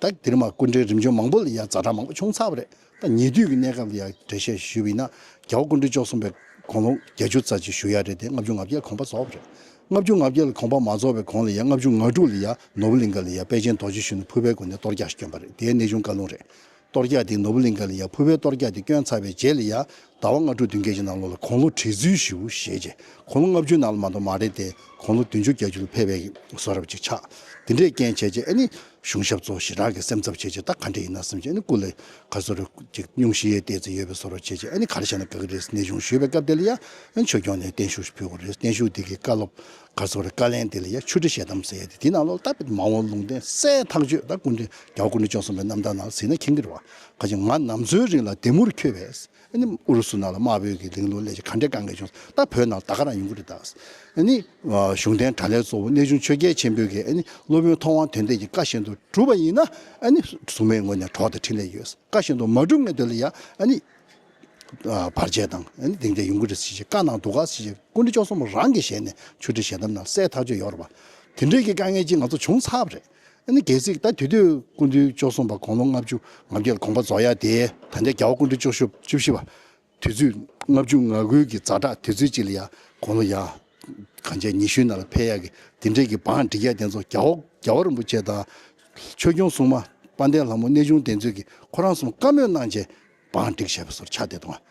ད་དེར་མ་སྐུ་ཕྲེང་རིམ་བྱོན་མང་པོ་ལ་ཡ་ཛ་དྲག་མང་པོ་བྱུང་ཚར་བ་རེད། ད་ཉེ་དུས་ཀྱི་གནས་སྐབས་ལ་ཡ་འགྲེལ་བཤད་ཞུས་པ་ཡིན་ན། རྒྱལ་བ་སྐུ་ཕྲེང་བཅུ་གསུམ་པའི་དགུང་ལོ་བརྒྱད་ཅུ་རྩ་གཅིག་བཞུགས་ཡ་རེད་དེ། ལྔ་བཅུ་ང་བརྒྱད་ལ་དགོངས་པ་རྫོགས་པ་རེད། ལྔ་བཅུ་ང་བརྒྱད་ལ་དགོངས་པ་མ་རྫོགས་པའི་གོང་ལ་ཡ་ལྔ་བཅུ་ང་དྲུག་ལ་ཡ་ནོར་བུ་གླིང་ག་ལ་ཡ་དཔལ་ཆེན་རྡོ་རྗེ་གཞོན་ནུ་ཕུར་པའི་སྒོ་ནས་གཏོར་རྒྱག་ཞིག་བསྐྱོན་པ་རེད། དེའི་གནས་ཆུང་བཀའ་ལུང་རེད། གཏོར་རྒྱག་དེ་ནོར་བུ་གླིང་ག་ལ་ཡ་ཕུར་པའི་གཏོར་རྒྱག་དེ་བསྐྱོན་ཚར་བའི་རྗེས་ལ་ཡ། ཟླ་བ་ལྔ་དྲུག་བདུན་བརྒྱད་ཀྱི་ནང་ལོགས་ལ་དགུང་ལོ་བགྲེས་ཚུལ་ཞེ་པོ་བཞེས་རྗེས། དགུང་ལོ་ལྔ་བཅུ་ནང་ལ་མ་གཏོགས་མ་རེད་དེ། དགུང་ལོ་བདུན་ཅུ་བརྒྱད་ཅུ་ལ་ཕེབས་པའི་བཟོ་འདྲ་ཅིག་ཆགས། དེ་འདྲའི་རྐྱེན་བྱས་རྗེས་ཨ་ནི་གཞུང་ཞབས་ཚོ་ཞེ་དྲག་གི་སེམས་འཚབ་བྱས་རྗེས། ད་ག་འདྲ་ཡིན་ན་བསམ་བྱས་ཨ་ནི་སྐུ་ལ་ག་ཚོད་རེ་ཅིག་སྙུང་གཞི་ཡས་བལྟས་ཚེ་ཡོད་པའི་བཟོ་འདྲ་བྱས་རྗེས། ཨ་ནི་ག་རེ་བྱས་ན་དགའ་གི་རེད་གནས་ཆུང་ཞུས་པའི་སྐབས་དེ་ལ་ཡ། ཨ་ནི་ཆོས་སྐྱོང་ནས་བརྟན་བཞུགས་ཕུལ་དགོས་རེད། བརྟན་བཞུགས་དེ་གི་བཀའ་སློབ་ག་ཚོད་རེ་བཀའ་ལན་དེ་ལ་ཡ་ཆོས་ཁྲི་ཞལ་གདམས་ཟེར་ཡ་དེ། དེའི་ནང་ལོགས་ལ་ད་མ་འོངས་ལུང་བསྟན་གསལ་ཐག་ཆོད། ད་སྐུ་ཕྲེང་རྒྱལ་བ་སྐུ་ཕྲེང་བཅུ་གསུམ་པའི་རྣམ་ཐར་ནང་གཟིགས་ན་མཁྱེན་གྱི་རེད་བ། ག་ཅིག་ང་ནམ་འཚོའི་རིང་ལ་བདེ་མུར་འཁྱོལ་བས། ཨ་ནི་ཨུ་རུ་སུ་ནང་ལ་དམར་པོའི་གི་གླིང་ལུགས་ལས་ཀྱི་ག་འདྲའི་དཀའ་ངལ་བྱུང་། ད་བོད་ནང་ད་ག་རང་ཡོང་གི་རེད་ད། ཨ་ནི་གཞུང་བསྟེན་དགྲ་ལྷའི་གཙོ་བོ་གནས་ཆུང་ཆོས་རྒྱལ་ཆེན་པོའི་གི་ཨ་ནི་སློབ་དཔོན་ཐུབ་དབང་དོན་ལྡན་གྱི་བཀའ་བཞིན་དུ་བསྒྲུབས་པ་ཡིན་ན། ཨ་ནི་གཟུགས་མེད་ངོས་ནས་གྲོགས་དང་འཕྲིན་ལས་ཡོད། བཀའ་བཞིན་དུ་མ་བསྒྲུབས་ངེས་དོན་ལ་ཡ་ཨ་ནི་བར་ཆད་དང་ཨ་ནི་སྡིག་སྡུག་ཡོང་གི་རེད་ཟེར་བྱས་བཀའ་གནང་འདུག་ག་ཟེར་བྱས་སྐུ་ཕྲེང་བཅུ་གསུམ་རང་གི་ཞལ་ནས་ཆོས་ཁྲི་ཞལ་གདམས་ནང་གསལ་ཐག་ཆོད་ཡོད་རེད་བ། དེ་འདྲའི་གི་དཀའ་ངལ་ཅིག་ང་ཚོ་བྱུང་ཚར་བ་རེད། ཨ་ནི་གལ་སྲིད་ད་དེ་དུས་སྐུ་ཕྲེང་བཅུ་གསུམ་པ་དགུང་ལོ་ལྔ་བཅུ་ང་བརྒྱད་ལ་དགོངས་པ་རྫོགས་ཡ་དེ། ད་ལྟའི་རྒྱལ་བ་སྐུ་ཕྲེང་བཅུ་བཞི་བཅུ་བཞི་པ་དུས་ཚོད་ལྔ་བཅུ་ང་དགུའི་གི་ཛ་དྲག་དུས་ཚོད་ཅིག་ལ་ཡ་དགུང་ལོ་ཡ་གང་བྱས་ཉི་ཤུའི་ནང་ལ་ཕེབས་ཡ་གི་དེ་འདྲའི་གི་བང་སྒྲིག་ཡ་དེ་ཚོ། རྒྱལ་བ་རྒྱལ་བ་རིན་པོ་ཆེ་དང་ཆོས་སྐྱོང་སྲུང་མ་དཔལ་ལྡན་ལྷ་མོ་གནས་ཆུང་བདེ་མཛོད་ཀྱིས་ཁོ་རང་གསུམ་བཀའ་མོལ་གནང་བྱས་བང་སྒྲིག་བྱས་པ་བཟོ་འདྲ་ཆགས་བསྡད་འདུག་ཨ།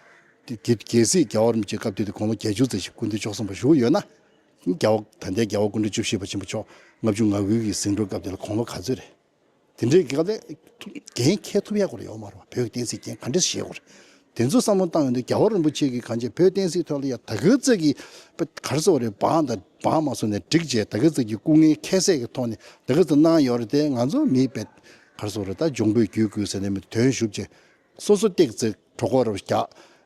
དེ་གལ་སྲིད་རྒྱལ་བ་རིན་པོ་ཆེ་སྐབས་དེ་དུས་དགུང་ལོ་བརྒྱད་ཅུ་ཙམ་ཞིག་སྐུ་ཕྲེང་བཅུ་གསུམ་པ་བཞུགས་ཡོད་ན། རྒྱལ་བ་ད་ལྟའི་རྒྱལ་བ་སྐུ་ཕྲེང་བཅུ་བཞི་པ་ཆེན་པོ་མཆོག་ལྔ་བཅུ་ང་དགུའི་གི་ཟིང་འཁྲུག་སྐབས་དེ་ལ་དགུང་ལོ་ག་ཚོད་རེད། དེ་འདྲའི་སྐབས་ལ་འགན་འཁྱེར་ཐུབ་ཡ་སྐོར་ཡོད་མ་རེད་བ། བོད་ཀྱི་བསྟན་སྲིད་འགན་ག་འདྲས་བཞེས་དགོས་རེད། དེ་ཚོ་བསམ་བློ་བཏང་ཡོང་དུས་རྒྱལ་བ་རིན་པོ་ཆེ་གིས་གང་བྱས་བོད་བསྟན་སྲིད་ཐོག་ལ་ཡ་ད་ག་ཙམ་གྱི་ག་རེ་ཟེར་བ་རེད། བང་དང་བང་མ་བཟོ་ནས་སྒྲིག་བྱས། ད་ག་ཙམ་གྱི་སྐུ་ངལ་ཁྱད་བསད་ཀྱི་ཐོག་ནས་ད་ག་ཙམ་གནང་ཡོད་རེད་དེ། ང་ཚོ་མི་བས་ག་རེ་ཟེར་བ་རེད། ད་འབྱུང་པོའི་རྒྱུད་བསྐུལ་ཟེར་ནས་མི་དོན་ཞུབ་བྱས། སོ་སོ་ཏིག་ཙེ་གྲོད་ཁོག་རུ་རྒྱག་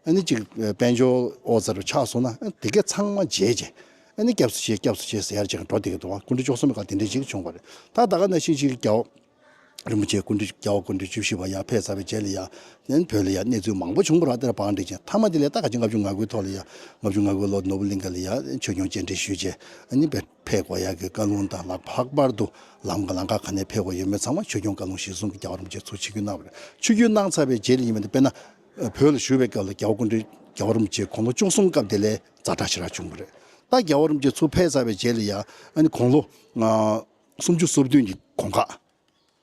ཨ་ནི་ཅིག་དཔལ་འབྱོར་ཨོ་ཙེ་རུ་ཆགས་སོང་ན། ཨ་དེ་ག་ཚང་མ་བརྗེད་བྱས། ཨ་ནི་སྐྱབས་སུ་མཆི་སྐྱབས་སུ་མཆི་ཟེར་ཡར་ཅིག་འགྲོ་བསྡད་ཀྱི་འདུག་བ། སྐུ་ཕྲེང་བཅུ་གསུམ་པའི་སྐབས་དེ་འདྲ་ཅིག་བྱུང་བ་རེད། ད་ད་ག་ནང་བཞིན་ཅིག་རྒྱལ་བ་རིན་པོ་ཆེ་སྐུ་ཕྲེང་རྒྱལ་བ་སྐུ་ཕྲེང་བཅུ་བཞི་པ་ཡར་ཕེབས་ཚར་བའི་རྗེས་ལ་ཡ། ཨ་ནི་བོད་ལ་ཡ་གནས་ཚུལ་མང་པོ་བྱུང་བ་རེད། དེར་བང་སྒྲིག་བྱས་མཐའ་མ་དེ་ལ་ད་ག་ཅིག་ལྔ་བཅུ་ང་དགུའི་ཐོག་ལ་ཡ། ལྔ་བཅུ་ང་དགུའི་ལོ་ནོར་བུ་གླིང་ག་ལ་ཡ་ཆོས་སྐྱོང་བཅར་འདྲི་ཞུས་བྱས། ཨ་ནི་བོད་ཕེབས་དགོས་ཡག་གི་བཀའ་ལུང་དང་ལྷག་ལྷག་པར་དུ་ལམ་ལམ་ཁ་ག་ནས་ཕེབས་དགོས་ཡོད་མེད་ཚང་མ་ཆོས་སྐྱོང་བཀའ་ལུང་གཞིར་བཟུང་གིས་རྒྱལ་བ་རིན་པོ་ཆེས་ཚུར་ཆིབས་བསྒྱུར་གནང་བ་རེད། ཆིབས་བསྒྱུར་གནང་ཚར་བའི་རྗེས་ལ་ཡིན་པ་འདི་དཔེར་ན། བོད་ལ་བཞུགས་པའི་སྐབས་ལ་རྒྱལ་བ་སྐུ་ཕྲེང་རྒྱལ་བ་རིན་པོ་ཆེ་དགུང་ལོ་བཅུ་གསུམ་སྐབས་དེ་ལས་ཛ་དྲག་ཞེ་དྲག་བྱུང་བ་རེད། ད་རྒྱལ་བ་རིན་པོ་ཆེ་ཚུར་ཕེབས་ཚར་བའི་རྗེས་ལ་ཡ། ཨ་ནི་དགུང་ལོ་སུམ་ཅུ་སོ་བདུན་གྱི་གོང་ཁ།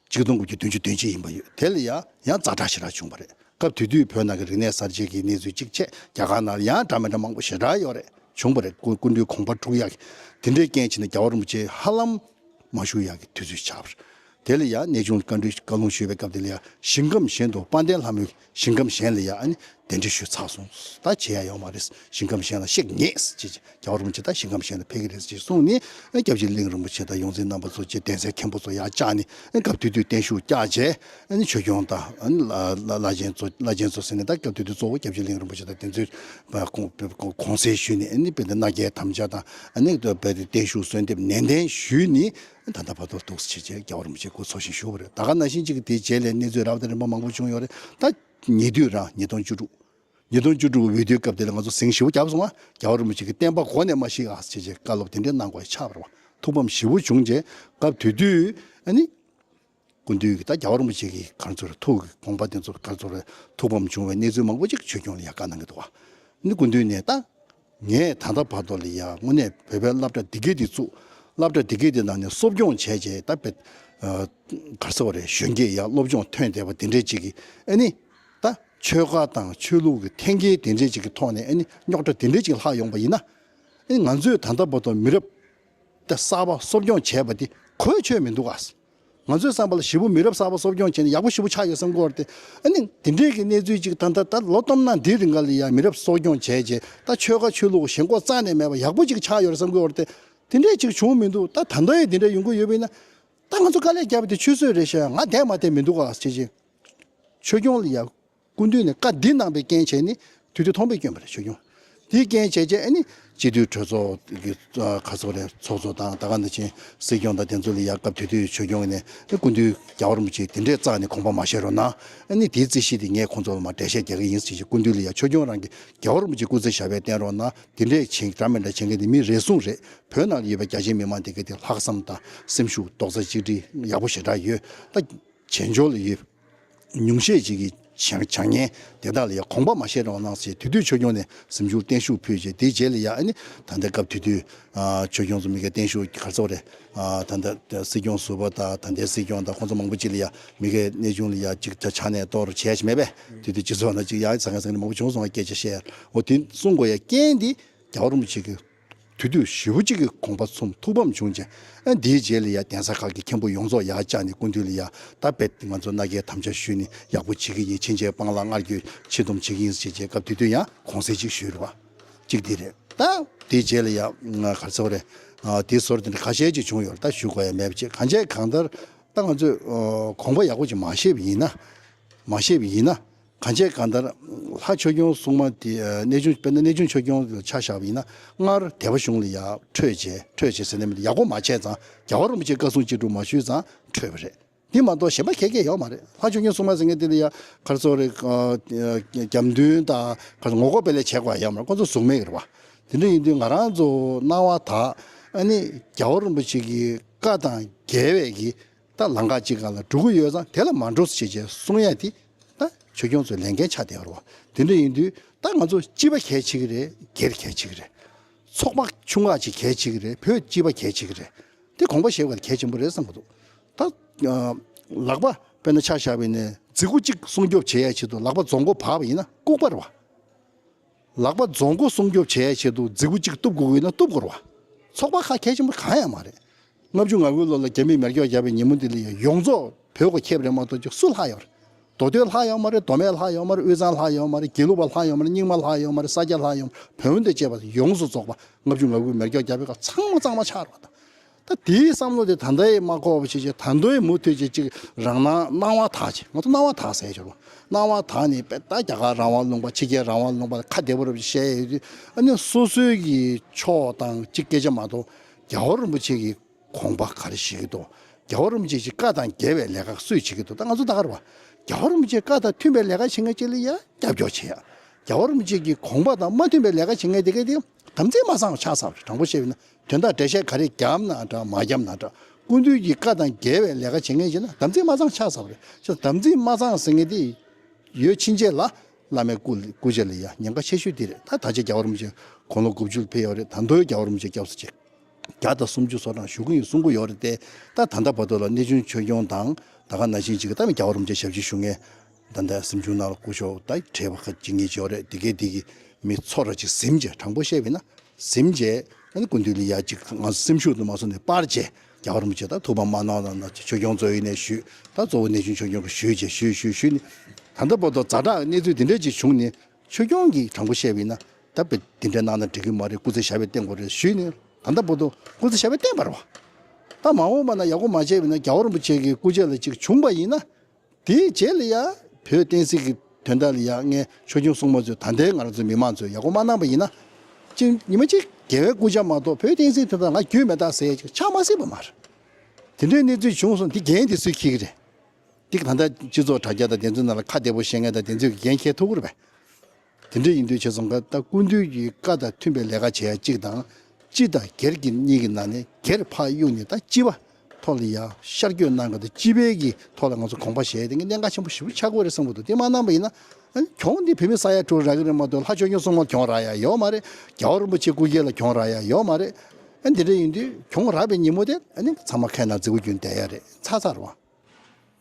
ཆིག་སྟོང་དགུ་བརྒྱ་བདུན་ཅུ་དོན་གཅིག་ཡིན་པ་ཡོད། དེ་ལ་ཡ་ཡང་ཛ་དྲག་ཞེ་དྲག་བྱུང་བ་རེད། སྐབས་དེ་དུས་བོད་ནང་གི་རིག་གནས་གསར་བརྗེ་གི་གནས་ཚུལ་གཅིག་བྱས། རྒྱ་གར་ནང་ལ་ཡང་འདྲ་མི་འདྲ་མང་པོ་ཞེ་དྲག་ཡོད་རེད། བྱུང་བ་རེད། སྐུ་སྐུ་མདུན་དགོངས་པ་འཁྲུག་ཡག་གི་དེ་འདྲའི་རྐྱེན་བྱས་ནས་རྒྱལ་བ་རིན་པོ་ཆེ་ཧ་ལམ་མ་བཞུགས་ཡག་གི་དུས་ཚོད་ཆགས་པ་རེད། དེ་ལ་ཡ་གནས་ཆུང་བཀའ་འདྲི་བཀའ་ལུང་ཞུས་པའི་སྐབས་དེ་ལ་ཡ་ཞིང་ཁམས་གཞན་དུ་དཔལ་ལྡན་ལྷ་མོའི་ཞིང་ཁམས་གཞན་ལ་ཡ་ཨ་ནི་གདན་འདྲེན་ཞུས་ཚར་སོང་། ད་བྱེད་ཡ་ཡོད་མ་རེད། ཞིང་ཁམས་གཞན་ལ་གཤེགས་ངེས་ཟེར་བྱས། རྒྱལ་བ་རིན་པོ་ཆེ་ད་ཞིང་ཁམས་གཞན་ལ་ཕེབས་ཀྱི་རེད་ཅེས་གསུངས་ནས། སྐྱབས་རྗེ་གླིང་རིན་པོ་ཆེ་དང་ཡོངས་འཛིན་རྣམ་པ་ཚོ་བཅས་གདན་སའི་མཁན་པོ་ཚོ་ཡར་བཅར་ནས། སྐབས་དེ་དུས་བརྟན་བཞུགས་བསྐྱངས་བྱས། ཆོས་སྐྱོང་དང་བླ་ཆེན་ཚོ་བླ་ཆེན་ཚོ་ཟེར་ནས། ད་སྐབས་དེ་དུས་གཙོ་བོ་སྐྱབས་རྗེ་གླིང་རིན་པོ་ཆེ་དང་དེ་ཚོས་དགོངས་དགོངས་སེལ་ཞུས་ནས། ཨ་ནི་དཔེ་དེ་མནའ་སྐྱེལ་དམ་བཅའ་དང་། ཨ་ནི་དཔེ་དེ་བརྟན་བཞུགས་གསོལ་འདེབས་ནན་ཏན་ཞུས་ནས། ད་ལྟ་བར་དུ་འདུག་ཟེར་བྱས་རྒྱལ་བ་རིན་པོ་ཆེ་སྐུ་འཚོ་ཞིང་བཞུགས་པ་རེད། ད་ག་ནང་བཞིན་གཅིག་གི་དེའི་རྗེས་ལ་གནས་ཚུལ་རབ་དང་རིམ་པ་མང་པོ་བྱུང་ཡོད་རེད། ད་ཉེ་དུས་རང་ཉིས་སྟོང་བཅུ་དྲུག་ཉིས་སྟོང་བཅུ་དྲུག་འོས་བསྡུའི་སྐབས་དེ་ལ་ང་ཚོ་ཟིང་ཞེ་པོ་བརྒྱབ་སོང་ང་། རྒྱལ་བ་རིན་པོ་ཆེ་གི་བསྟན་པ་མགོ་ནས་མ་བཤིག་ཨ་ཟེར་བྱས་བཀའ་སློབ་དེ་འདྲའི་གནང་དགོས་ཆགས་པ་རེད་བ། ཐུགས་ཕམ་ཞེ་པོ་བྱུང་རྗེས་སྐབས་དེ་དུས་ཨ་ནི། སྐུ་མདུན་གྱིས་ད་རྒྱལ་བ་རིན་པོ་ཆེ་གི་ག་རེ་ཟེར་རེད། ཐུགས་ཀྱི་དགོངས་པ་དེ་ཚོ་ག་རེ་ཟེར་རེད། ཐུགས་ཕམ་བྱུང་བའི་གནས་ཚུལ་མང་པོ་ཅིག་ཆོས་སྐྱོང་ལ་ཡ་བཀའ་གནང་གི་འདུག་བ། ཨ་ནི་སྐུ་མདུན་ནས་ད། ངས་ད་ལྟ་བར་དུ་ལ་ཡ་དངོས་གནས་བོད་པའི་སློབ་གྲྭ་འདི་གའི་འདི་བཙུགས། སློབ་གྲྭ་འདི་གའི་འདི་ནང་ནས་གསོ་སྐྱོང་བྱས་རྗེས་ད་བོད། ཨ་ག་རེ་ཟེར་བ་རེད། གཞོན་སྐྱེས་ཡ་སློབ་སྦྱོང་ཐོན་བསྡད་པ་དེ་འདྲས་ཅིག་གིས། ཨ་ནི་ད་ཆོལ་ཁ་དང་ཆོས་ལུགས་ཀྱི་འཐེན་འཁྱེར་དེ་འདྲས་ཅིག་གི་ཐོག་ནས། ཨ་ནི་རྙོག་དྲ་དེ་འདྲས་ཅིག་ལྷག་ཡོང་པ་ཡིན་ན། ཨ་ནི་ང་ཚོས་ད་ལྟ་བར་དུ་མི་རབས་ད་གསར་པ་གསོ་སྐྱོང་བྱས་པ་དེ་གོ་ཆོད་མི་འདུག་ག་ང་ཚོའི་བསམ་པ་ལ་ཞེ་པོ་མི་རབས་གསར་པ་གསོ་སྐྱོང་བྱས་ནས་ཡག་པོ་ཞེ་པོ་ཆགས་ཡོད་བསམ་གྱི་ཡོད་རེད་དེ། ཨ་ནི་དེ་འདྲའི་གི་གནས་ཚུལ་ཅིག་ད་ལྟ་ད་ལོ་སྟོང་ཕྲག་འདིའི་རིང་ག་ལ་ཡ་མི་རབས་གསོ་སྐྱོང་བྱས་རྗེས་ད་ཆོལ་ཁ་ཆོས་ལུགས་ཞེན་ཁོག་རྩ་ནས་མེད་པ་ཡག་པོ་ཅིག་ཆགས་ཡོད་རེད་བསམ་གྱི་ཡོད་རེད་དེ། དེ་འདྲས་ཅིག་བྱུང་མི་འདུག་ད་ད་ལྟ་ཡང་དེ་འདྲ་ཡོང་གི་ཡོད་པ་ཡིན་ན། ད་ང་ཚོ་དཀའ་ལས་བརྒྱབ་པ་དེ་ཆུད་ཟོས་རེད་ཤག་ང་བསྡད་མ་བསྡད་མི་འདུག་ག་ཟེར་བྱས། ཆོས་སྐྱོང་ལ་ཡ། སྐུ་མདུན་ནས་བཀའ་འདི་གནང་བའི་རྐྱེན་བྱས་ནས་དུས་དེ་ཐོང་པས་བསྐྱོན་པ་རེད། ཆོས་སྐྱོང་ དེའི་རྐྱེན་བྱས་རྗེས་ཨ་ནི་སྤྱི་འཐུས་གྲོས་ཚོགས་ཀྱི་ཨ་ག་ཚོད་རེད། ཚོགས་གཙོ་དང་ད་ག་ནང་བཞིན་སྲིད་སྐྱོང་དང་དེ་ཚོ་ལ་ཡ་སྐབས་དེ་དུས་ཆོས་སྐྱོང་ནས་ཨ་སྐུ་མདུན་རྒྱལ་བ་རིན་པོ་ཆེ་དེ་འདྲས་རྩ་ནས་དགོངས་པ་མ་བཞེས་རོགས་གནང་། ཨ་ནི་དེའི་རྩིས་གཞི་དེ་ངས་ཁོང་ཚོ་ལ་མར་འགྲེལ་བཤད་རྒྱག་གི་ཡིན་ཟེར་གྱི། སྐུ་མདུན་ལ་ཡ་ཆོས་སྐྱོང་རང་གིས་རྒྱལ་བ་རིན་པོ་ཆེ་སྐུ་ཚེ་ཞབས་པད་བརྟན་རོགས་གནང་། དེ་འདྲས་བྱེད་འདྲ་མི་འདྲ་བྱེད་མཁན་དེ་མི་རེ་ཟུང་རེད། བོད་ནང་ལ་ཡོད་པའི་རྒྱ་ཆེའི་མི་མང་དེ་ག་དེ་ལྷག་བསམ་དང་སེམས་ཤུགས་རྡོག་རྩ་གཅིག་སྒྲིལ་ཡག་པོ་ཞེ་དྲག་ཡོད། ད་བྱེད་འབྱོར་ལ་ཡོད། ཉུང་ཤས་ཅིག་གིས་བྱ་བྱ་ངན་དེ་དག་ལ་ཡང་དགོངས་པ་མ་བཞེས་རོགས་གནང་ཞེས་དེ་དུས་ཆོས་སྐྱོང་ནས་གཟིམ་ཆུང་བརྟན་བཞུགས་ཕུལ་རྗེས། དེའི་རྗེས་ལ་ཡང་ཨ་ནི་ད་ལྟའི་སྐབས་དེ་དུས་ཨ་ཆོས་སྐྱོང་ཚོ་མི་སྒེར་བརྟན་བཞུགས་ག་རེ་ཟེར་དགོས་རེད། ཨ་ད་ལྟ་སྲིད་སྐྱོང་ཟུར་པ་དང་ད་ལྟའི་སྲིད་སྐྱོང་དང་ཁོང་ཚོ་མང་པོ་ཅིག་ལ་ཡང་མི་སྒེར་གནས་ཆུང་ལ་ཡང་ཅིག་ད་ཆ་ནས་གཏོར་བྱས་ཤིག་མེད་པས། དེ་དུས་སྤྱི་ཚོགས་ནང་ཅིག་ཡང་ཟང་ངེ་ཟིང་ངེ་མང་པོ་བྱུང་སོང་བ། སྐད་ཆ་བཤད་འོ་དེ་གསུང་དགོས་ཡ་རྐྱེན་འདི་རྒྱལ་བ་རིན་པོ་ཆེ་གི་དུས་དུས་ཞེ་པོ་ཅིག་གི་དགོངས་པ་ཚོམས་ཐུགས་ཕམ་བྱུང་རྗེས། ཨ་འདིའི་རྗེས་ལ་ཡ་གདན་ས་ཁག་གི་མཁན་པོ་ཡོངས་རྫོགས་ཡར་བཅར་ནས་སྐུ་མདུན་ལ་ཡ་ད་རྦད་ང་ཚོ་མནའ་སྐྱེལ་དམ་བཅའ་ཞུས་ནས་ཡག་པོ་བྱེད་ཀྱི་ཡིན། ཕྱིན་ཆད་སྤང་བླང་སྔར་རྒྱུད་ཕྱིར་སྡོམ་བྱེད་ཀྱི་ཡིན་ཟེར་བྱས། སྐབས་དེ་དུས་ཡང་དགོངས་སེལ་ཅིག་ཞུས་རེད་བ། གཅིག་འདི་རེད། ད་དེའི་རྗེས་ལ་ཡ་ང་ག་རེ་ཟེར་དགོས་རེད། ཨ་དེའི་ཟུར་དེ་འདྲ་ཁ་ཤས་ཅིག་བྱུང་ཡོད་རེད། ད་ཞུ་དགོས་ཡ་མེད་པ་བྱས། གང་བྱས་གང་ལྟར་ད་ང་ཚོས་ཨ་དགོངས་པ་ཡག་པོ་ཅིག་མ་བཞེས་པ་ཡིན་ན། མ་བཞེས་པ་ཡིན་ན། གང་བྱས་གང་ལྟར་ལྷ་ཆོས་སྐྱོང་སྲུང་མ་དེ་ཨ་གནས་ཆུང་། དཔེར་ན་གནས་ཆུང་ཆོས་སྐྱོང་ལ་ཆ་བཞག་པ་ཡིན་ན། སྔར་སྡེ་པ་གཞུང་ལ་ཡ་འཕྲོད་བྱས། འཕྲོད་བྱས་ཟེར་ན་མི་འདུག་ཡག་པོ་མ་བྱས་ཙང་། རྒྱལ་བ་རིན་པོ་ཆེས་བཀའ་གསུང་ཅི་སྒྲུབ་མ་ཞུས་ཙང་འཕྲོད་པ་རེད། འདི་མ་གཏོགས་གཞན་པ་གལ་གལ་ཡོད་མ་རེད། ལྷ་ཆོས་སྐྱོང་སྲུང་མ་ཟེར་མཁན་དེ་ལ་ཡ་ག་རེ་ཟེར་དགོས་རེད། ཨ་རྒྱབ་མདུན་དང་ག་རེ་ངོ་རྒོལ་དཔེ་ལས་བྱེད་དགོས་ཡ་ཡོད་མ་རེད། ཁོ་ཚོ་གཟུགས་མེད་རེད་བ། དེ་འདྲ་ཡིན་དུས་ང་རང་ཚོ་སྣང་བ་ད་ཨ་ནི་རྒྱལ་བ་རིན་པོ་ཆེ་གི་བཀའ་དང་འགལ་བའི་གི་ད་ལམ་ཁ་ཅིག་སྒང་ལ་འགྲོ་གི་ཡོད་ཙང་། དེ་ལ་མ་འགྲོ་ཟེར་བྱས་གསུང་ཡ་དེ་ད་ཆོས་སྐྱོང་ཚོའི་ལས་འགན་ཆགས་བསྡད་ཡོད་རེད་བ། དེ་འདྲ་ཡིན་དུས་ད་ང་ཚོ་སྤྱི་པ་གལ་ཆེ་གི་རེད། སྒེར་གལ་ཆེ་གི་རེད། ཚོགས་པ་ཆུང་ཁག་ཅིག་གལ་ཆེ་གི་རེད། བོད་སྤྱི་པ་གལ་ཆེ་གི་རེད། དེ་དགོངས་པ་བཞེས་པ་གལ་ཆེན་པོ་རེད་བསམ་གི་འདུག་ད་ཨ་ལག་པ་དཔེར་ན་ཆ་བཞག་པ་ཡིན་ན་རྫི་གུ་གཅིག་སྲུང་སྐྱོབ་བྱེད་ཡ་ཆེད་དུ་ལག་པ་རྫོང་མགོ་བབས་པ་ཡིན་ན་ལྐུགས་པ་རེད་བ། ལག་པ་རྫོང་མགོ་སྲུང་སྐྱོབ་བྱེད་ཡ་ཆེད་དུ་རྫི་གུ་གཅིག་གཏུབ་དགོས་ཀྱི་ཡིན་ན་གཏུབ་དགོས་རེད་བ། ཚོགས་པ་ཁག་གལ་ཆེན་པོ་གང་ཡང་མ་རེད། ལྔ་བཅུ་ང་དགུའི་ལོ་ལ་རྒྱ་མིས་མེ་སྒྱོགས་བརྒྱབ་པའི་ཉིན་མོ་འདི་ལ་ཡང་ཡོངས་རྫོགས་བོད་ཁོ་ཁེབས་རེད་མ་གཏོགས་ཅིག་སུ་ལྷག་ཡོད་རེད། མདོ་སྟོད་ལྷག་ཡོད་མ་རེད། མདོ་སྨད་ལྷག་ཡོད་མ་རེད། དབུས་གཙང་ལྷག་ཡོད་མ་རེད། དགེ་ལུགས་པ་ལྷག་ཡོད་མ་རེད། རྙིང་མ་ལྷག་ཡོད་མ་རེད། ས་སྐྱ་ལྷག་ཡོད་མ་རེད། བོན་དང་བཅས་པ་ཡོངས་སུ་རྫོགས་པ་ལྔ་བཅུ་ང་དགུའི་མེ་སྒྱོགས་བརྒྱབ་པའི་སྐབས་ཚང་མ་གཙང་མ་ཆགས་རེད་བ། ད་ད་དེའི་བསམ་བློ་དེ་ད་ལྟ་ཡི་མ་འཁོར་བ་ཞིག་བྱས། ད་དུང་ཡི་མུ་མཐུད་ཅིག་ཅིག་རང་སྣང་སྣང་བ་དག་ཅིག་ང་ཚོ་སྣང་བ་དག་ཟེར་ཞོར་བ། སྣང་བ་དག་ནས་དཔེ་ད་རྒྱ་གར་རང་དབང་ལུང་པ། ཕྱི་རྒྱལ་རང་དབང་ལུང་པ་ལ་ཁ་བདེ་པོ་རུ་བཤད་ཡོད་དུས། ཨ་ནི་སོ་སོའི་གི་ཕྱོགས་དང་ཅིག་སྐད་ཆ་མ་གཏོགས་རྒྱལ་བ་རིན་པོ་ཆེ་གི་དགོངས་པ་ག་རེ་བཞེས་ཀྱི་འདུག་རྒྱལ་བ་རིན་པོ་ཆེ་གི་བཀའ་དང་འགལ་བའི་ལས་ཀ་སུས་བྱེད་ཀྱི་འདུག་ད་ང་ཚོ་ད་ག་རེ་བ། རྒྱལ་བ་རིན་པོ་ཆེའི་བཀའ་དང་མཐུན་པའི་ལས་ཀ་བྱེད་མཁན་ཅིག་ལ་ཡ་རྒྱབ་སྐྱོར་བྱེད་ཡ། རྒྱལ་བ་རིན་པོ་ཆེ་གི་དགོངས་པ་དང་མ་མཐུན་པའི་ལས་ཀ་བྱེད་མཁན་དེ་ག་དེ་དམ་ཚིག་མ་གཙང་བ་ཆགས་ཚར་བ་རེད། དྲང་པོ་བཤད་པ་ཡིན་ན། དོན་དག་འགྲེལ་བཤད་ག་རེ་བརྒྱབ་ན་འདྲ་མ་བརྒྱབ་ན་འདྲ། སྐུ་མདུན་གྱི་བཀའ་དང་འགལ་བའི་ལས་ཀ་བྱེད་མཁན་ཅིག་ན་དམ་ཚིག་མ་གཙང་ཆགས་ཚར་བ་རེད། ཅེས་དམ་ཚིག་མ་གཙང་ཟེར་མཁན་དེ་ཡོད་ཕྱིན་ཆད་ལ་བླ་མའི་སྐུ་སྐུ་ཕྱྭ་ལ་ཡ་ཉེན་ཁ་ཆེ་ཤོས་དེ་རེད། ད་ད་ཆ་རྒྱལ་བ་རིན་པོ་ཆེ་དགུང་ལོ་དགུ་བཅུ་ལ་ཕེབས་ཡོད་རེད། ད་དུང་རྒྱལ་བ་རིན་པོ་ཆེ་སྐྱབས་སུ་མཆི། བརྒྱ་དང་སུམ་ཅུ་སོ་གྲངས་བཞུགས་ཀྱི་ཡོད་གསུང་གི་ཡོད་རེད་དེ། ད་ད་ལྟ་བར་དུ་ལ་གནས་ཆུང་ཆོས་སྐྱོང་དང་ད་ག་ནང་བཞིན་ཅིག་ད་རྒྱལ་བ་རིན་པོ་ཆེ་ཞབས་ཕྱི་ཞུ་མཁན་ད་ལྟ་གཟིམ་ཆུང་ནང་ལ་སྐུ་ཞབས་ད་བགྲེས་པ་ཁ་ཅིག་གཉིས་ཅིག་ཡོད་རེད། དེ་གས་དེ་གི་མི་ཚོ་ར་ཅིག་གཟིམ་བྱས། དྲང་པོ་བཤད་པ་ཡིན་ན་གཟིམ་བྱས། ཨ་ནི་སྐུ་མདུན་ལ་ཡ་ཅིག་ང་ཚོ་སེམས་ཤུགས་དུ་མ་སོང་ནས་སྤར་བྱས། རྒྱལ་བ་རིན་པོ་ཆེ་ད་ཐུགས་ཕམ་མ་གནང་དང་། ཆོས་སྐྱོང་གཙོ་བོ་ནས་ཞུས། ད་གཙོ་བོ་གནས་ཆུང་ཆོས་སྐྱོང་གིས་ཞུས་བྱས་ཞུས་ཞུས་ཞུས་ནས། ད་ལྟ་བར་དུ་ཛ་དྲག་གནས་ཚུལ་དེ་འདྲས་ཅིག་བྱུང་ནས། ཆོས་སྐྱོང་གིས་དྲང་པོ་བཤད་པ་ཡིན་ན། ད་དཔེ་དེ་འདྲ་གནང་ན་འགྲིག་གི་མ་རེད། སྐུ་ཚེ་ཞབས་པད་བརྟན་དགོས་རེད་ཞུས་ནས། ད་ལྟ་བར་དུ་སྐུ་ཚེ་ཞབས་པད་བརྟན་པ་རེད་བ། ད་མ་འོངས་པ་ན་ཡག་པོ་མ་བྱས་པ་ཡིན་ན། རྒྱལ་བ་རིན་པོ་ཆེ་གི་སྐུ་ཕྱྭ་ལ་ཅིག་བྱུང་པ་ཡིན་ན། དེའི་རྗེས་ལ་ཡ་བོད་བསྟན་སྲིད་ཀྱི་དོན་དག་ལ་ཡ་ངས་ཆོས་སྐྱོང་སྲུང་མ་ཚོས། ད་ལྟའི་ང་རང་ཚོའི་མི་མང་ཚོས་ཡག་པོ་མ་གནང་པ་ཡིན་ན། ཅིག་ཉི་མ་གཅིག་རྒྱལ་བའི་སྐུ་ཕྱྭ་མ་གཏོགས་བོད་བསྟན་སྲིད་དོན་དག་ང་རྒྱུས་མེད་ད་ཟེར་ཡ་ཅིག་ཆགས་མ་སྲིད་པ་མ་རེད། དེ་འདྲའི་གནས་ཚུལ་བྱུང་སོང་། དེ་འགན་དེ་སུས་འཁྱེར་གི་རེད། འདི་ད་ལྟ་སྤྱི་ཚོགས་དྲ་རྒྱ་དང་དེ་ཚོའི་ནང་ལ་ཁ་བདེ་པོ་བཤད་མཁན་དང་དེ་ཚོས་འགན་འཁྱེར་ཐུབ་ཀྱི་རེད་པས། དེ་འདྲ་ཡིན་དུས་བྱས་ཙང་ཀ་ད་སྐུ་མདུན་གྱི་བཀའ་དང་མཐུན་པའི་ལས་ཀ་བྱེད་ཡ་གཅིག་དང་། སྤྱི་དང་སྒེར་གྱི་གཉིས་ཀྱི་ནང་ནས་སྒེར་ཕར་གཡུགས་ནས་ད་སྤྱི་པ་ཐོག་ལ་ཡ་ཤར་བསྐྱོད་གནང་གི་འདུག་སྤྱི་པའི་གི་ཐོག་ལ་ང་ཚོ་དགོངས་པ་བཞེས་དེ་གི་གནད་འགག་ཆེན་པོ་ཞེ་པོ་ཆགས་ཀྱི་ཡོད་རེད་བསམ་གི་འདུག་དེ་མ་གནང་པ་ཡིན་ན། ཨ་ནི་གྱོང་འདི་བོད་མི་ས་ཡ་དྲུག་རག་གི་རེད་མ་གཏོགས། ལྷ་ཆོས་སྐྱོང་སྲུང་མར་གྱོང་རག་ཡ་ཡོད་མ་རེད། རྒྱལ་བ་རིན་པོ་ཆེ་སྐུ་སྒེར་ལ་གྱོང་རག་ཡ་ཡོད་མ་རེད། ཨ་འདི་འདྲ་ཡིན་དུས་གྱོང་རག་པའི་ཉིན་མོ་དེ་ཨ་ནི་ཚང་མ་ཁའི་ནང་རྫི་གུ་རྒྱུག་བསྡད་ཡ་རེད། ཚར་ཚར་བ།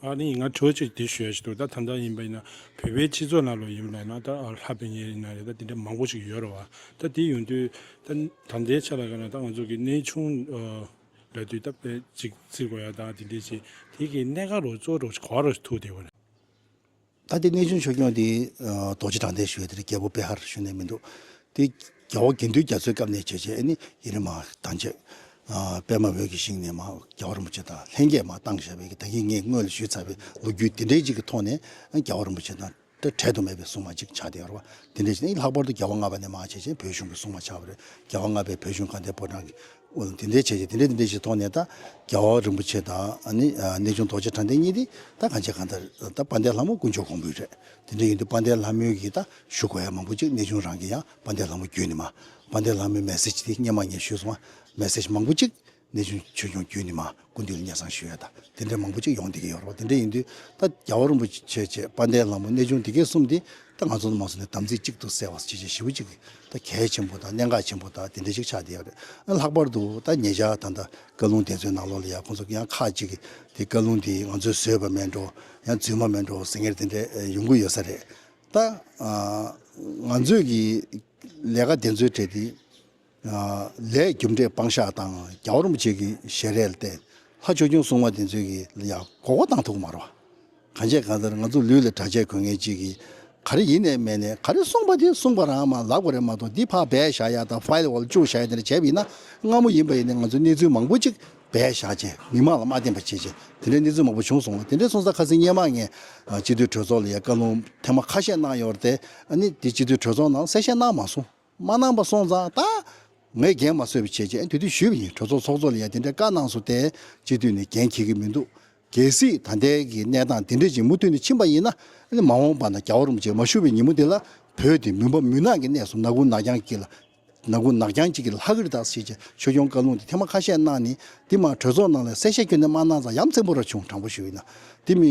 ཨ་ནི་ང་དྲི་བ་གཅིག་དེ་ཞུ་ཡ་ཞིག་འདུག་ད་ད་ལྟ་ཡིན་པ་ཡིན་ན་བོད་པའི་སྤྱི་ཚོགས་ནང་ལོགས་ཡིན་པ་ཡིན་ན། ད་ལྷ་དཔོན་གཉེར་ཡིན་ན་རེད། ད་དེ་འདྲ་མང་པོ་ཞིག་ཡོད་རེད་བ། ད་དེ་ཡོང་དུས་ད་ད་ལྟའི་ཆ་ལ་ག་ན་ད་ང་ཚོ་གི་གནས་ཆུང་ལབ་དུས་ད་དཔེ་ཅིག་བརྩི་དགོས་ཡ་དང་དེ་འདྲ་ཅིག་དེ་གི་གནད་འགག་རོ་གཙོ་རོ་ག་བ་རོ་ཐུག་བསྡད་དགོས་རེད། ད་དེ་གནས་ཆུང་ཆོས་སྐྱོང་དེ་རྡོ་རྗེ་དྲང་བདེན་ཞུ་ཡ་དེ་རེད། རྒྱལ་པོ་པེ་ཧར་ཞུ་ནས་མི་འདུག་དེ་རྒྱལ་བ་དགེ་འདུན་རྒྱ་མཚོའི་སྐབས་ནས་བྱས་བྱས་ཨ་ནི་ཡེ་རེ་མ་དང་བཅས་པདྨ་འོད་ཀྱི་ཞིང་ནས་མར་རྒྱལ་བ་རིན་པོ་ཆེ་དང་ལྷན་རྒྱས་མར་བཏང་བཞག་པའི་གི། ད་གིན་ངས་སྔོན་ལ་ཞུས་ཚར་བའི་ལོ་རྒྱུས་དེ་འདྲའི་ཅིག་གི་ཐོག་ནས་རྒྱལ་བ་རིན་པོ་ཆེ་དང་ འབྲལ་དུ་མེད་པའི་སྲུང་མ་གཅིག་ཆགས་བསྡད་ཡོད་རེད་བ། དེ་འདྲ་བྱས་ནས་ལྷག་པར་དུ་རྒྱལ་བ་ལྔ་པ་ནས་མར་བྱས་བྱས་བོད་གཞུང་གི་སྲུང་མ་ཆགས་པ་རེད། རྒྱལ་བ་ལྔ་པའི་བོད་གཞུང་དགའ་ལྡན་ཕོ་བྲང་གི་དེ་འདྲ་བྱས་བྱས་དེ་འདྲ་དེ་འདྲ་ཞིག་ཐོག་ནས་ད་རྒྱལ་བ་རིན་པོ་ཆེ་དང་ཨ་ནི་གནས་ཆུང་རྡོ་རྗེ་གྲགས་ལྡན་གཉིས་དེ་ད་གང་བྱས་གང་ལྟར་ད་དཔལ་ལྡན་ལྷ་མོ་དཀོན་མཆོག་གོང་འཕེལ་རེད། དེ་འདྲ་ཡིན་དུས་དཔལ་ལྡན་ལྷ་མོའི་གི་ད་ཞུ་དགོས་ཡ་མང་པོ་ཅིག་གནས་ཆུང་རང་གི་ཡང་དཔལ་ལྡན་ལྷ་མོ་བརྒྱུད་ནས་མར་དཔལ་ལྡན་ལྷ་མོའི་མེ་སེ་ཇི་དེ་སྔོན་མ་ངས་ཞུས་སོང་བ། མེ་སེ་ཇི་མང་པོ་ཅིག་གནས་ཆུང་ཆོས་སྐྱོང་བརྒྱུད་ནས་མར་སྐུ་མདུན་ལ་སྙན་སེང་ཞུ་ཡ་ད་དེ་འདྲ་མང་པོ་ཅིག་ཡོང་བསྡད་ཀྱི་ཡོད་རེད་བ། དེ་འདྲ་ཡིན་དུས་ད་རྒྱལ་བ་རིན་པོ་ཆེ་བཅས་དཔལ་ལྡན་ལྷ་མོ་གནས་ཆུང་དེ་གའི་གསུམ་དེ་ད་ང་ཚོ་མང་ཚོགས་ནས་དམ་ཚིག་གཅིག་ཏུ་བསྲེས་པ་ཅིག་ཅིག་ཞེ་པོ་ཅིག་ད་གལ་ཆེན་པོ་དང་གནད་འགག་ཆེན་པོ་དང་དེ་འདྲ་ཞིག་ཆགས་བསྡད་ཡོད་རེད། ལྷག་པར་དུ་ད་ཉེ་ཆར་ད་ལྟ་བཀའ་ལུང་དེ་ཚོའི་ནང་ལོགས་ལ་ཡང་ཁོང་ཚོ་ཡང་ཁག་ཅིག་གིས་དེ་བཀའ་ལུང་དེ་ང་ཚོས་བཟོས་པ་མིན་འགྲོ་ཡང་རྫུན་མ་མིན་འགྲོ་ཟེར་མཁན་དེ་འདྲ་ཡོང་གི་ཡོད་ས་རེད། ད་ང་ཚོས་ཀྱི་ལས་ཀ་དེ་ཚོའི་གྲས་དེ། ལས་རྒྱུ་འབྲས་སྤང་བཞག་དང་རྒྱལ་བ་རིན་པོ་ཆེ་གི་ཞལ་རས་ལ་བརྟེན་ལྷ་ཆོས་སྐྱོང་སྲུང་མ་དེ་ཚོའི་གི་ལ་ཡང་མགོ་སྐོར་བཏང་ཐུབ་ཀྱི་མ་རེད་བ། གང་བྱས་གང་ལྟར་ང་ཚོ་ལུས་ལ་གྲྭ་ཆས་གོན་མཁན་གཅིག་གིས་ག་རེ་ཡིན་ནས་མེད་ནས་ག་རེ་གསུངས་པ་དེ་གསུངས་པ་རང་མ་ལབ་དགོས་རེད་མ་གཏོགས་འདི་ཕར་སྦས་བཞག་ཡ་དང་ཕའིལ་འོག་ལ་བཅུག་བཞག་ཡ་དེ་འདྲ་བྱས་པ་ཡིན་ན་སྔ་མོ་ཡིན་པ་ཡིན་ནའི་ང་ཚོ་གནས་ཚུལ་མང་པོ་ཅིག་སྦས་བཞག་བྱས་མི་མང་ལ་མ་བསྟན་པ་བྱས་བྱས་དེ་འདྲའི་གནས་ཚུལ་མང་པོ་བྱུང་སོང་བ། དེ་འདྲའི་སོང་ཙང་ཁ་སང་སྔོན་མ་ངས་སྤྱི་འཐུས་གྲོས་ཚོགས་ལ་ཡ་བཀའ་ལུང་ཐེངས་མ་ཁ་ཤས་གནང་ཡོད་རེད་དེ་ཨ་ནི་དེ་སྤྱི་འཐུས་གྲོས་ཚོགས་ནང་གསལ་བཤད་གནང་མ་སོང་། མ་གནང་པ་སོང་ཙང་ད་ངས་འགན་མ་བཟོད་པ་བྱས་རྗེས་དེ་དུས་ཞུས་པ་ཡིན། གྲོས་ཚོགས་ཚོགས་གཙོ་ལ་ཡང་དེ་འདྲའི་བཀའ་གནང་སོང་སྟེ་སྤྱི་འཐུས་ནས་འགན་འཁྱེར་གྱི་མི་འདུག་གལ་སྲིད་ད་ལྟའི་གི་གནས་སྟངས་དེ་འདྲ་ཅིག་མུ་མཐུད་ནས་ཕྱིན་པ་ཡིན་ན་ཨ་ནི་མ་འོངས་པ་ན་རྒྱལ་བ་རིན་པོ་ཆེ་མ་བཞུགས་པའི་ཉིན་མོ་དེ་ལ་བོད་དེ་མུན་པ་མུན་ནག་གི་གནས་སུ་ནག་ཁུང་ནག་རྐྱང་གཅིག་ལ་ནག་ཁུང་ནག་རྐྱང་གཅིག་གི་ལྷག་གི་རེད་ད་ཟེར་བྱས་ཆོས་སྐྱོང་བཀའ་ལུང་དེ་ཐེངས་མ་ཁ་ཤས་གནང་ནས་དེ་མ་གྲོས་ཚོགས་ནང་ལ་གསལ་བཤད་ཁྱོན་ནས་མ་གནང་ཙང་ཡ་མཚན་པོ་ར་བྱུང་། དྲང་པོ་ཞུས་ཡིན་ན་དེ་མི་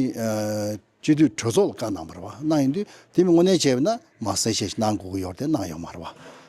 སྤྱི་འཐུས་གྲོས་ཚོགས་ལ་བཀའ་གནང་བ་རེད་བ། གནང་ཡིན་དུས་དེ་མི་དངོས་གནས་བྱས་པ་ན་མ་གསལ་བཤད་གནང་དགོས་ཀྱི་ཡོད་རེད་དེ་གནང་ཡོད་མ་རེད་བ།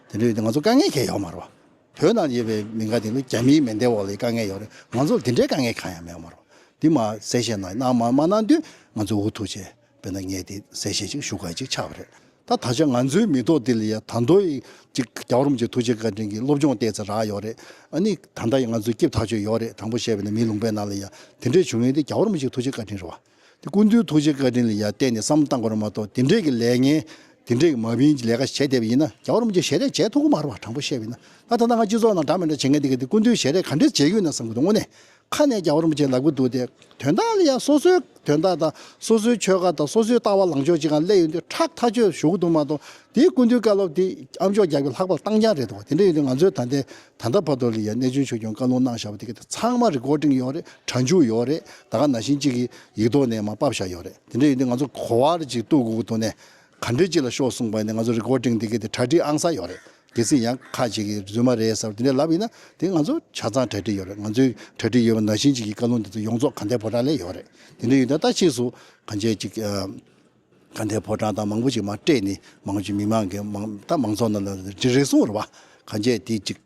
དེ་འདྲ་ཡོད་དུས་ང་ཚོ་དཀའ་ངལ་གང་ཡང་ཡོད་མ་རེད་བ། བོད་ནང་ཡོད་པའི་མི་འགའ་དེ་ལ་རྒྱ་མིའི་མེ་མདའི་འོག་ལ་དཀའ་ངལ་ཡོད་རེད། ང་ཚོ་ལ་དེ་འདྲའི་དཀའ་ངལ་གང་ཡང་མེད་མ་རེད་བ། དེ་མ་གསལ་བཤད་གནང་གནང་མ་མ་གནང་དུས་ང་ཚོ་འུ་ཐུག་བྱས་དཔེར་ན་ངས་དེ་གསལ་བཤད་ཅིག་ཞུ་དགོས་ཅིག་ཆགས་པ་རེད། ད་ད་ཆ་ང་ཚོའི་མི་ཐོག་འདི་ལ་ཡ་ད་དུང་ཅིག་རྒྱལ་བ་རིན་པོ་ཆེ་ཐུགས་རྗེ་བཀའ་དྲིན་གྱིས་སློབ་སྦྱོང་བལྟས་ཚེ་རག་ཡོད་རེད། ཨ་ནི་ད་ལྟ་ཡང་ང་ཚོའི་སྐྱིབས་ཐག་ཆོད་ཡོད་རེད། དྲང་པོ་བཤད་པ་ཡིན་ན་མིའི་ལུང་པའི་ནང་ལ་ཡ་དེ་འདྲའི་བྱུང་ཡོད་དེ་རྒྱལ་བ་རིན་པོ་ཆེའི་ཐུགས་རྗེ་བཀའ་དྲིན་རེད་བ། དེ་སྐུ་མདུན་ཐུགས་རྗེ་བཀའ་དྲིན་ལ་ཡ་བརྟེན་ནས་བསམ་བློ་བཏང་དགོས་རེད་མ་གཏོགས་དེ་འདྲའི་གི་ལས་ངན་དེ་འདྲའི་གི་མ་བིན་གྱི་ལས་ཀ་བྱས་བསྡད་པ་ཡིན་ན་རྒྱལ་བ་རིན་པོ་ཆེ་ཞལ་རས་མཇལ་ཐུབ་ཀྱི་མ་རེད་བ། དྲང་པོ་བཤད་པ་ཡིན་ན་ད་ད་ལྟ་ང་སྤྱི་ཚོགས་ནང་འདྲ་མི་འདྲ་བྱེད་མཁན་དེ་གི་དེ་སྐུ་མདུན་ཞལ་རས་ག་འདྲས་མཇལ་གྱི་ཡོད་ན་བསམ་གྱི་འདུག་དངོས་གནས། ཁ་ནས་རྒྱལ་བ་རིན་པོ་ཆེ་ལབ་ཀྱི་འདུག་སྟེ། དོན་དག་ལ་ཡང་སོ་སོའི་དོན་དག་དང་སོ་སོའི་ཆོལ་ཁ་དང་སོ་སོའི་ལྟ་བ་ལངས་ཕྱོགས་ཅིག་གང་སླེབས་ཡོང་དུས་ཁྲག་ཐག་ཆོད་ཞུ་གི་འདུག་མ་གཏོགས་དེའི་སྐུ་མདུན་བཀའ་སློབ་དེ་ཨ་མཆོག་རྒྱལ་པོའི་ལྷག་པར་བཏང་རྐྱང་རེད་འདུག་དེ་འདྲ་ཡིན་དུས་ང་ཚོའི་ད་ལྟའི་ད་ལྟ་བར་དུ་ལ་ཡང་གནས་ཆུང་ཆོས་སྐྱོང་བཀའ་ལུང་གནང་བཞག་པ་དེ་ག་དེ་ཚང་མ་རི་ཀོར་ཌིང་ཡོད་རེད། སྒྲ་འཇུག་ཡོད་རེད། ད་ག་ནང་བཞིན་གཅིག་གི་ཡིག་ཐོག་ནས་མར་ཕབ་བཞག་ཡོད་རེད། དེ་འདྲ་ཡིན་དུས་ང་ཚོ་གོ་བ་རེ་ཅིག་གཏུག་དགོས་ཀྱི་འདུག་ནས་ག་འདྲ་ཅིག་ལ་ཤོག་གསུངས་པ་ཡིན་ན་ང་ཚོ་རི་ཀོར་ཌིང་དེ་ག་དེ་གྲ་སྒྲིག་ཨང་གསར་ཡོད་རེད། གལ་སྲིད་ཡང་ཁ་ཅིག་གིས་རྫུན་མ་རེད་ཟེར་བ་དེ་འདྲ་ལབ་ཡིན་ན་དེ་ང་ཚོ་ཆ་ཚང་གྲ་སྒྲིག་ཡོད་རེད། ང་ཚོའི་གྲ་སྒྲིག་ཡོད་པ་ནང་བཞིན་ཅིག་གི་བཀའ་ལུང་དེ་ཚོ་ཡོངས་རྫོགས་དགའ་ལྡན་ཕོ་བྲང་ལ་ཡོད་རེད། དེ་འདྲ་ཡོད་ན་ད་ཕྱིས་སུ་གང་བྱས་ཅིག་ཨ་དགའ་ལྡན་ཕོ་བྲང་དང་མང་པོ་ཅིག་མར་སྤྲད་ནས་མང་པོ་ཅིག་མི་མང་གི་མང་ད་མང་ཚོགས་ནང་ལ་འདྲི་རེ་གསུངས་རེད་བ། གང་བྱས་དེ་ཅིག་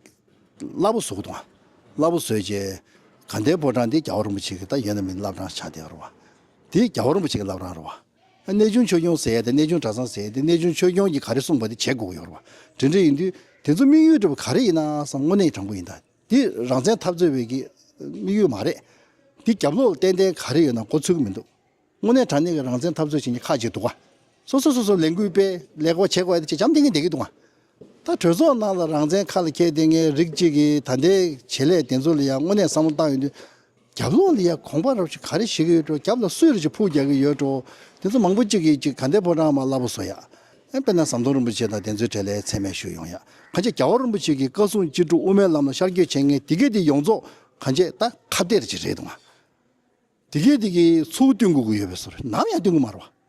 སླ་པོ་བཟོ་གི་འདུག་ཨ། སླ་པོ་བཟོས་རྗེས་དགའ་ལྡན་ཕོ་བྲང་འདི་རྒྱལ་བ་རིན་པོ་ཆེ་གི་ད་ཡོད་ན་མིན་བླ་བྲང་ཆགས་བསྡད་ཡོད་རེད་བ། དེ་རྒྱལ་བ་རིན་པོ་ཆེ་གི་བླ་བྲང་རེད་བ། གནས་ཆུང་ཆོས་སྐྱོང་ཟེར་ཡ་དེ་གནས་ཆུང་གྲྭ་ཚང་ཟེར་ཡ་དེ་གནས་ཆུང་ཆོས་སྐྱོང་གིས་ག་རེ་གསུངས་པ་དེ་བྱེད་དགོས་ཀྱི་ཡོད་རེད་བ། དེ་འདྲ་ཡིན་དུས་དེ་ཚོ་དམིགས་ཡུལ་འདྲ་བོ་ག་རེ་ཡིན་ན་བསམ། དངོས་གནས་དྲང་པོ་ཡིན་ད། འདི་རང་བཙན་འཐབ་རྩོད་པའི་གི་དམིགས་ཡུལ་མ་རེད། འདི་རྒྱབ་ལོགས་ཏན་ཏན་ག་རེ་ཡོད་ན་མགོ་ཚོས་ཀྱི་མི་འདུག་དངོས་གནས་དྲང་གནས་ཀྱི་རང་བཙན་འཐབ་རྩོད་བྱེད་མཁན་ཁག་ཅིག་འདུག་ག་སོ་སོ་སོ་སོ་ལས་འགུལ་སྤེལ་ལས་ཀ་བྱེད་དགོས་ཡ་དེ་ཅིག་འཇམ་ཐིང་ངེ་བསྡད་ཀྱི་འདུག་ག་ད་གྲོས་ཚོགས་ནང་ལ་རང་བཙན་ཁ་ལ་འཁྱེར་བསྡད་མཁན་རིགས་གཅིག་གིས་ད་ལྟའི་བྱེད་ལས་དེ་ཚོ་ལ་ཡང་དངོས་གནས་བསམ་བློ་བཏང་ཡོང་དུས། རྒྱབ་ལོགས་ལ་ཡ་གོམ་པ་རབ་ཅིག་ག་རེ་བྱེད་ཀྱི་ཡོད་འགྲོ། རྒྱབ་ལ་སུས་རེ་ཅིག་ཕུག་རྒྱག་གི་ཡོད་འགྲོ། དེ་ཚོ་མང་པོ་ཅིག་གིས་ཅིག་དགའ་ལྡན་ཕོ་བྲང་མར་སླ་པོ་བཟོ་ཡ། ཨེ་དཔེར་ན་ཟམ་གདོང་རིན་པོ་ཆེ་དང་དེ་ཚོའི་གྲས་ལ་མཚན་སྨད་ཞུ་ཡོང་ཡ། གང་བྱས་རྒྱལ་བ་རིན་པོ་ཆེ་གི་བཀའ་གསུང་ཅི་སྒྲུབ་དབུ་མའི་ལམ་ལ་ཤར་བསྐྱོད་བྱེད་མཁན་དེ་གས་དེ་ཡོངས་རྫོགས་གང་བྱས་ད་ཁ་གཏད་ཅིག་རེད་འདུག་ག་དེ་གས་དེ་གིས་ཚུར་བསྟུན་དགོས་ཀྱི་ཡོད་པའི་བཟོ་རེད། ནམ་ཡང་བསྟུན་གྱི་མ་རེད་བ།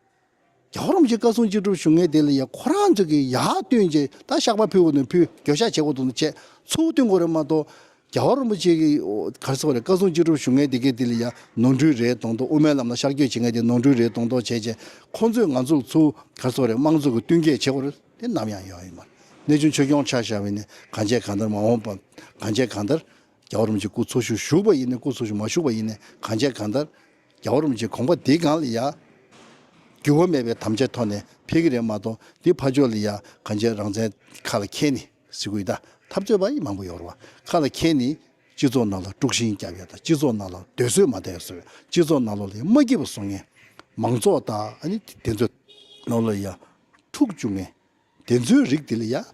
རྒྱལ་བ་རིན་པོ་ཆེ་བཀའ་གསུང་ཅི་སྒྲུབ་ཞུ་མཁན་དེ་ལ་ཡ་ཁོ་རང་ཚོ་གིས་ཡར་བསྟུན་བྱས་ད་བཤགས་པ་ཕུལ་དགོས་དོན་ཕུལ། འགྱོད་བཤགས་བྱེད་དགོས་དོན་བྱས། ཚུར་བསྟུན་དགོས་རེད་མ་གཏོགས། རྒྱལ་བ་རིན་པོ་ཆེ་གི་ག་རེ་ཟེར་དགོས་རེད། བཀའ་གསུང་ཅི་སྒྲུབ་ཞུ་མཁན་དེ་གས་དེ་ལ་ཡ་ནོར་འཁྲུལ་རེད་མདོག་མདོག་དབུ་མའི་ལམ་ལ་ཤར་བསྐྱོད་བྱེད་མཁན་དེ་ནོར་འཁྲུལ་རེད་མདོག་མདོག་བྱས་བྱས་ཁོང་ཚོས་ང་ཚོ་ལ་ཚུར་ག་རེ་ཟེར་དགོས་རེད། དམངས་གཙོ་གི་བསྟུན་མཁས་བྱེད་དགོས་རེད། དེ་ནམ་ཡང་ཡོང་ཡོད་མ་རེད། གནས་ཆུང་ཆོས་སྐྱོང་ཆ་བཞག་པ་ཡིན་ན་གང་བྱས་གང་ལྟར་མ་འོངས་པ་གང་བྱས་གང་ལྟར། རྒྱལ་བ་རིན་པོ་ཆེ་སྐུ་འཚོ་བཞུགས་བཞུགས་པ་ཡིན་ནའི་སྐུ་འཚོ་བཞུགས་མ་བཞུགས་པ་ཡིན་ནའི་གང་བྱས་གང་ལྟར། རྒྱལ་བ་རིན་པོ་ཆེ་དགོངས་པ་འདི་སྒང་ལ་ཡ། འགྱུར་བ་མེད་པའི་དམ་བཅའི་ཐོག་ནས་ཕེབས་ཀྱི་རེད་མ་གཏོགས་འདི་ཕར་ཕྱོགས་ལ་ཡ་གང་བྱས་རང་བཙན་ཁ་ལ་འཁྱེར་ནས་ཟེར་གྱི་ཡོད་ད། འཐབ་རྩོད་པ་ཡི་མང་པོ་ཡོད་རེད་བ། ཁ་ལ་འཁྱེར་ནས་སྤྱི་ཚོགས་ནང་ལ་དཀྲུག་ཤིང་བརྒྱབ་ཡ་ད་སྤྱི་ཚོགས་ནང་ལ་སྡོད་བཟོད་མ་བཏང་ཡ་བཟོ་བའི་སྤྱི་ཚོགས་ནང་ལོགས་ལ་ཡ་མ་སྐྱིད་པ་བཟོ་མཁན། མང་ཚོགས་དང་ཨ་ནི་དེ་ཚོའི་ནང་ལ་ཡ་འཁྲུག་བཅུག་མཁན། དེ་ཚོའི་རིགས་དེ་ལ་ཡ། ལྷ་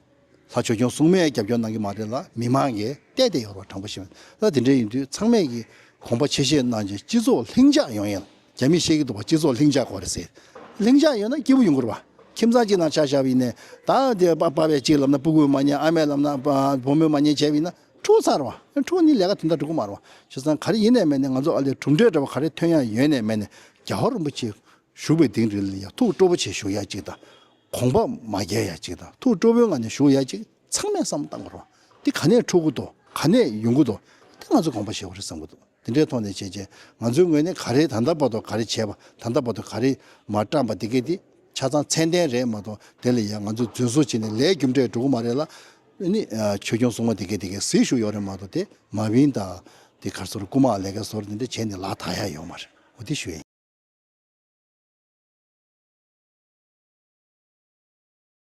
ཆོས་སྐྱོང་སྲུང་མས་རྒྱབ་སྐྱོར་གནང་གི་མ་རེད་ལ་མི་མང་གིས་བལྟས་བསྡད་ཡོད་རེད་བ། དྲང་པོ་བཤད་ན་ད་དེ་འདྲ་ཡིན་དུས་ཚང་མས་ཀྱི་དགོངས་པ་ཆེ་བཞེས་གནང་བྱས་སྤྱི་ཚོགས་ལྷིང་འཇགས་ཡོང་ཡ། རྒྱ་མིས་བཤད་ཀྱི་འདུག་བ། སྤྱི་ཚོགས་ལྷིང་འཇགས་དགོས་རེད་ཟེར། ལྷིང་འཇགས་ཡོད་ན་སྐྱིད་པོ་ཡོང་གི་རེད་བ། ཁྱིམ་ཚང་གཅིག་ནང་ཆ་བཞག་པ་ཡིན་ནའི་ད་དེ་པ་པ་བས་གཅིག་ལབ་ན་སྤུ་གུས་མ་ཉན། ཨ་མས་ལབ་ན་པ་བུ་མོས་མ་ཉན་བྱས་པ་ཡིན་ན་འཁྲུག་ཚར་བ། འཁྲུག་ནི་ལས་ཀ་དོན་དག་འགྲོ་གི་མ་རེད་བ། བྱས་ཙང་ག་རེ་ཡིན་ནའི་མེད་ནའི་ང་ཚོ་ཨ་ལས་གྲུབ་འབྲས་འདྲ་བ་ག་རེ་ཐོན་ཡ་ཡོད་ནའི་མེད་ནའི་རྒྱལ་བ་རིན་པོ་ཆེ་བཞུགས་པའི་དེང་རིང་ལ་ཡ་ཐུགས་སྤྲོ་པོ་བྱས་བཞུགས་ཡ་གཅིག་དང་། གོམ་པ་མ་རྒྱག་ཡ་གཅིག་དང་། ཐུགས་སྤྲོ་པོའི་ངང་ནས་བཞུགས་ཡ་གཅིག་ཚང་མས་བསམ་བློ་བཏང་དགོས་རེད་བ། འདི་ག་ནས་འཁྲུག་གི་འདུག་ག་ནས་ཡོང་གི་འདུག་དེ་ང་ཚོ་དགོངས་པ་བཞེས་དགོས་རེད་བསམ་གི་འདུག་དེ་འདྲའི་ཐོག་ནས་བྱས་རྗེས་ང་ཚོའི་ངོས་ནས་ག་རེ་ད་ལྟ་བར་དུ་ག་རེ་བྱས་པ། ད་ལྟ་བར་དུ་ག་རེ་མར་བཀྲམ་པ་དེ་གས་དེ་ཆ་ཚང་ཚད་ལྡན་རེད་མ་གཏོགས། དེ་ལ་ཡང་ང་ཚོས་རྫུན་བཟོ་བྱས་ནས་ལས་རྒྱུ་འབྲས་འགྲོ་གི་མ་རེད་ལ། ཨ་ནི་ཆོས་སྐྱོང་སྲུང་མ་དེ་གས་དེ་གས་གཟིགས་བཞུགས་ཡོད་རེད་མ་གཏོགས། དེ་མ་བིན་དང་དེ་གར་སོར་རྐུ་མ་ལས་ཀ་སོར་དེ་འདྲ་བྱས་ནས་ལག་ཐག་ཡ་ཡོད་མ་རེད། འོ་དེ་ཞུ་ཡ་ཡིན།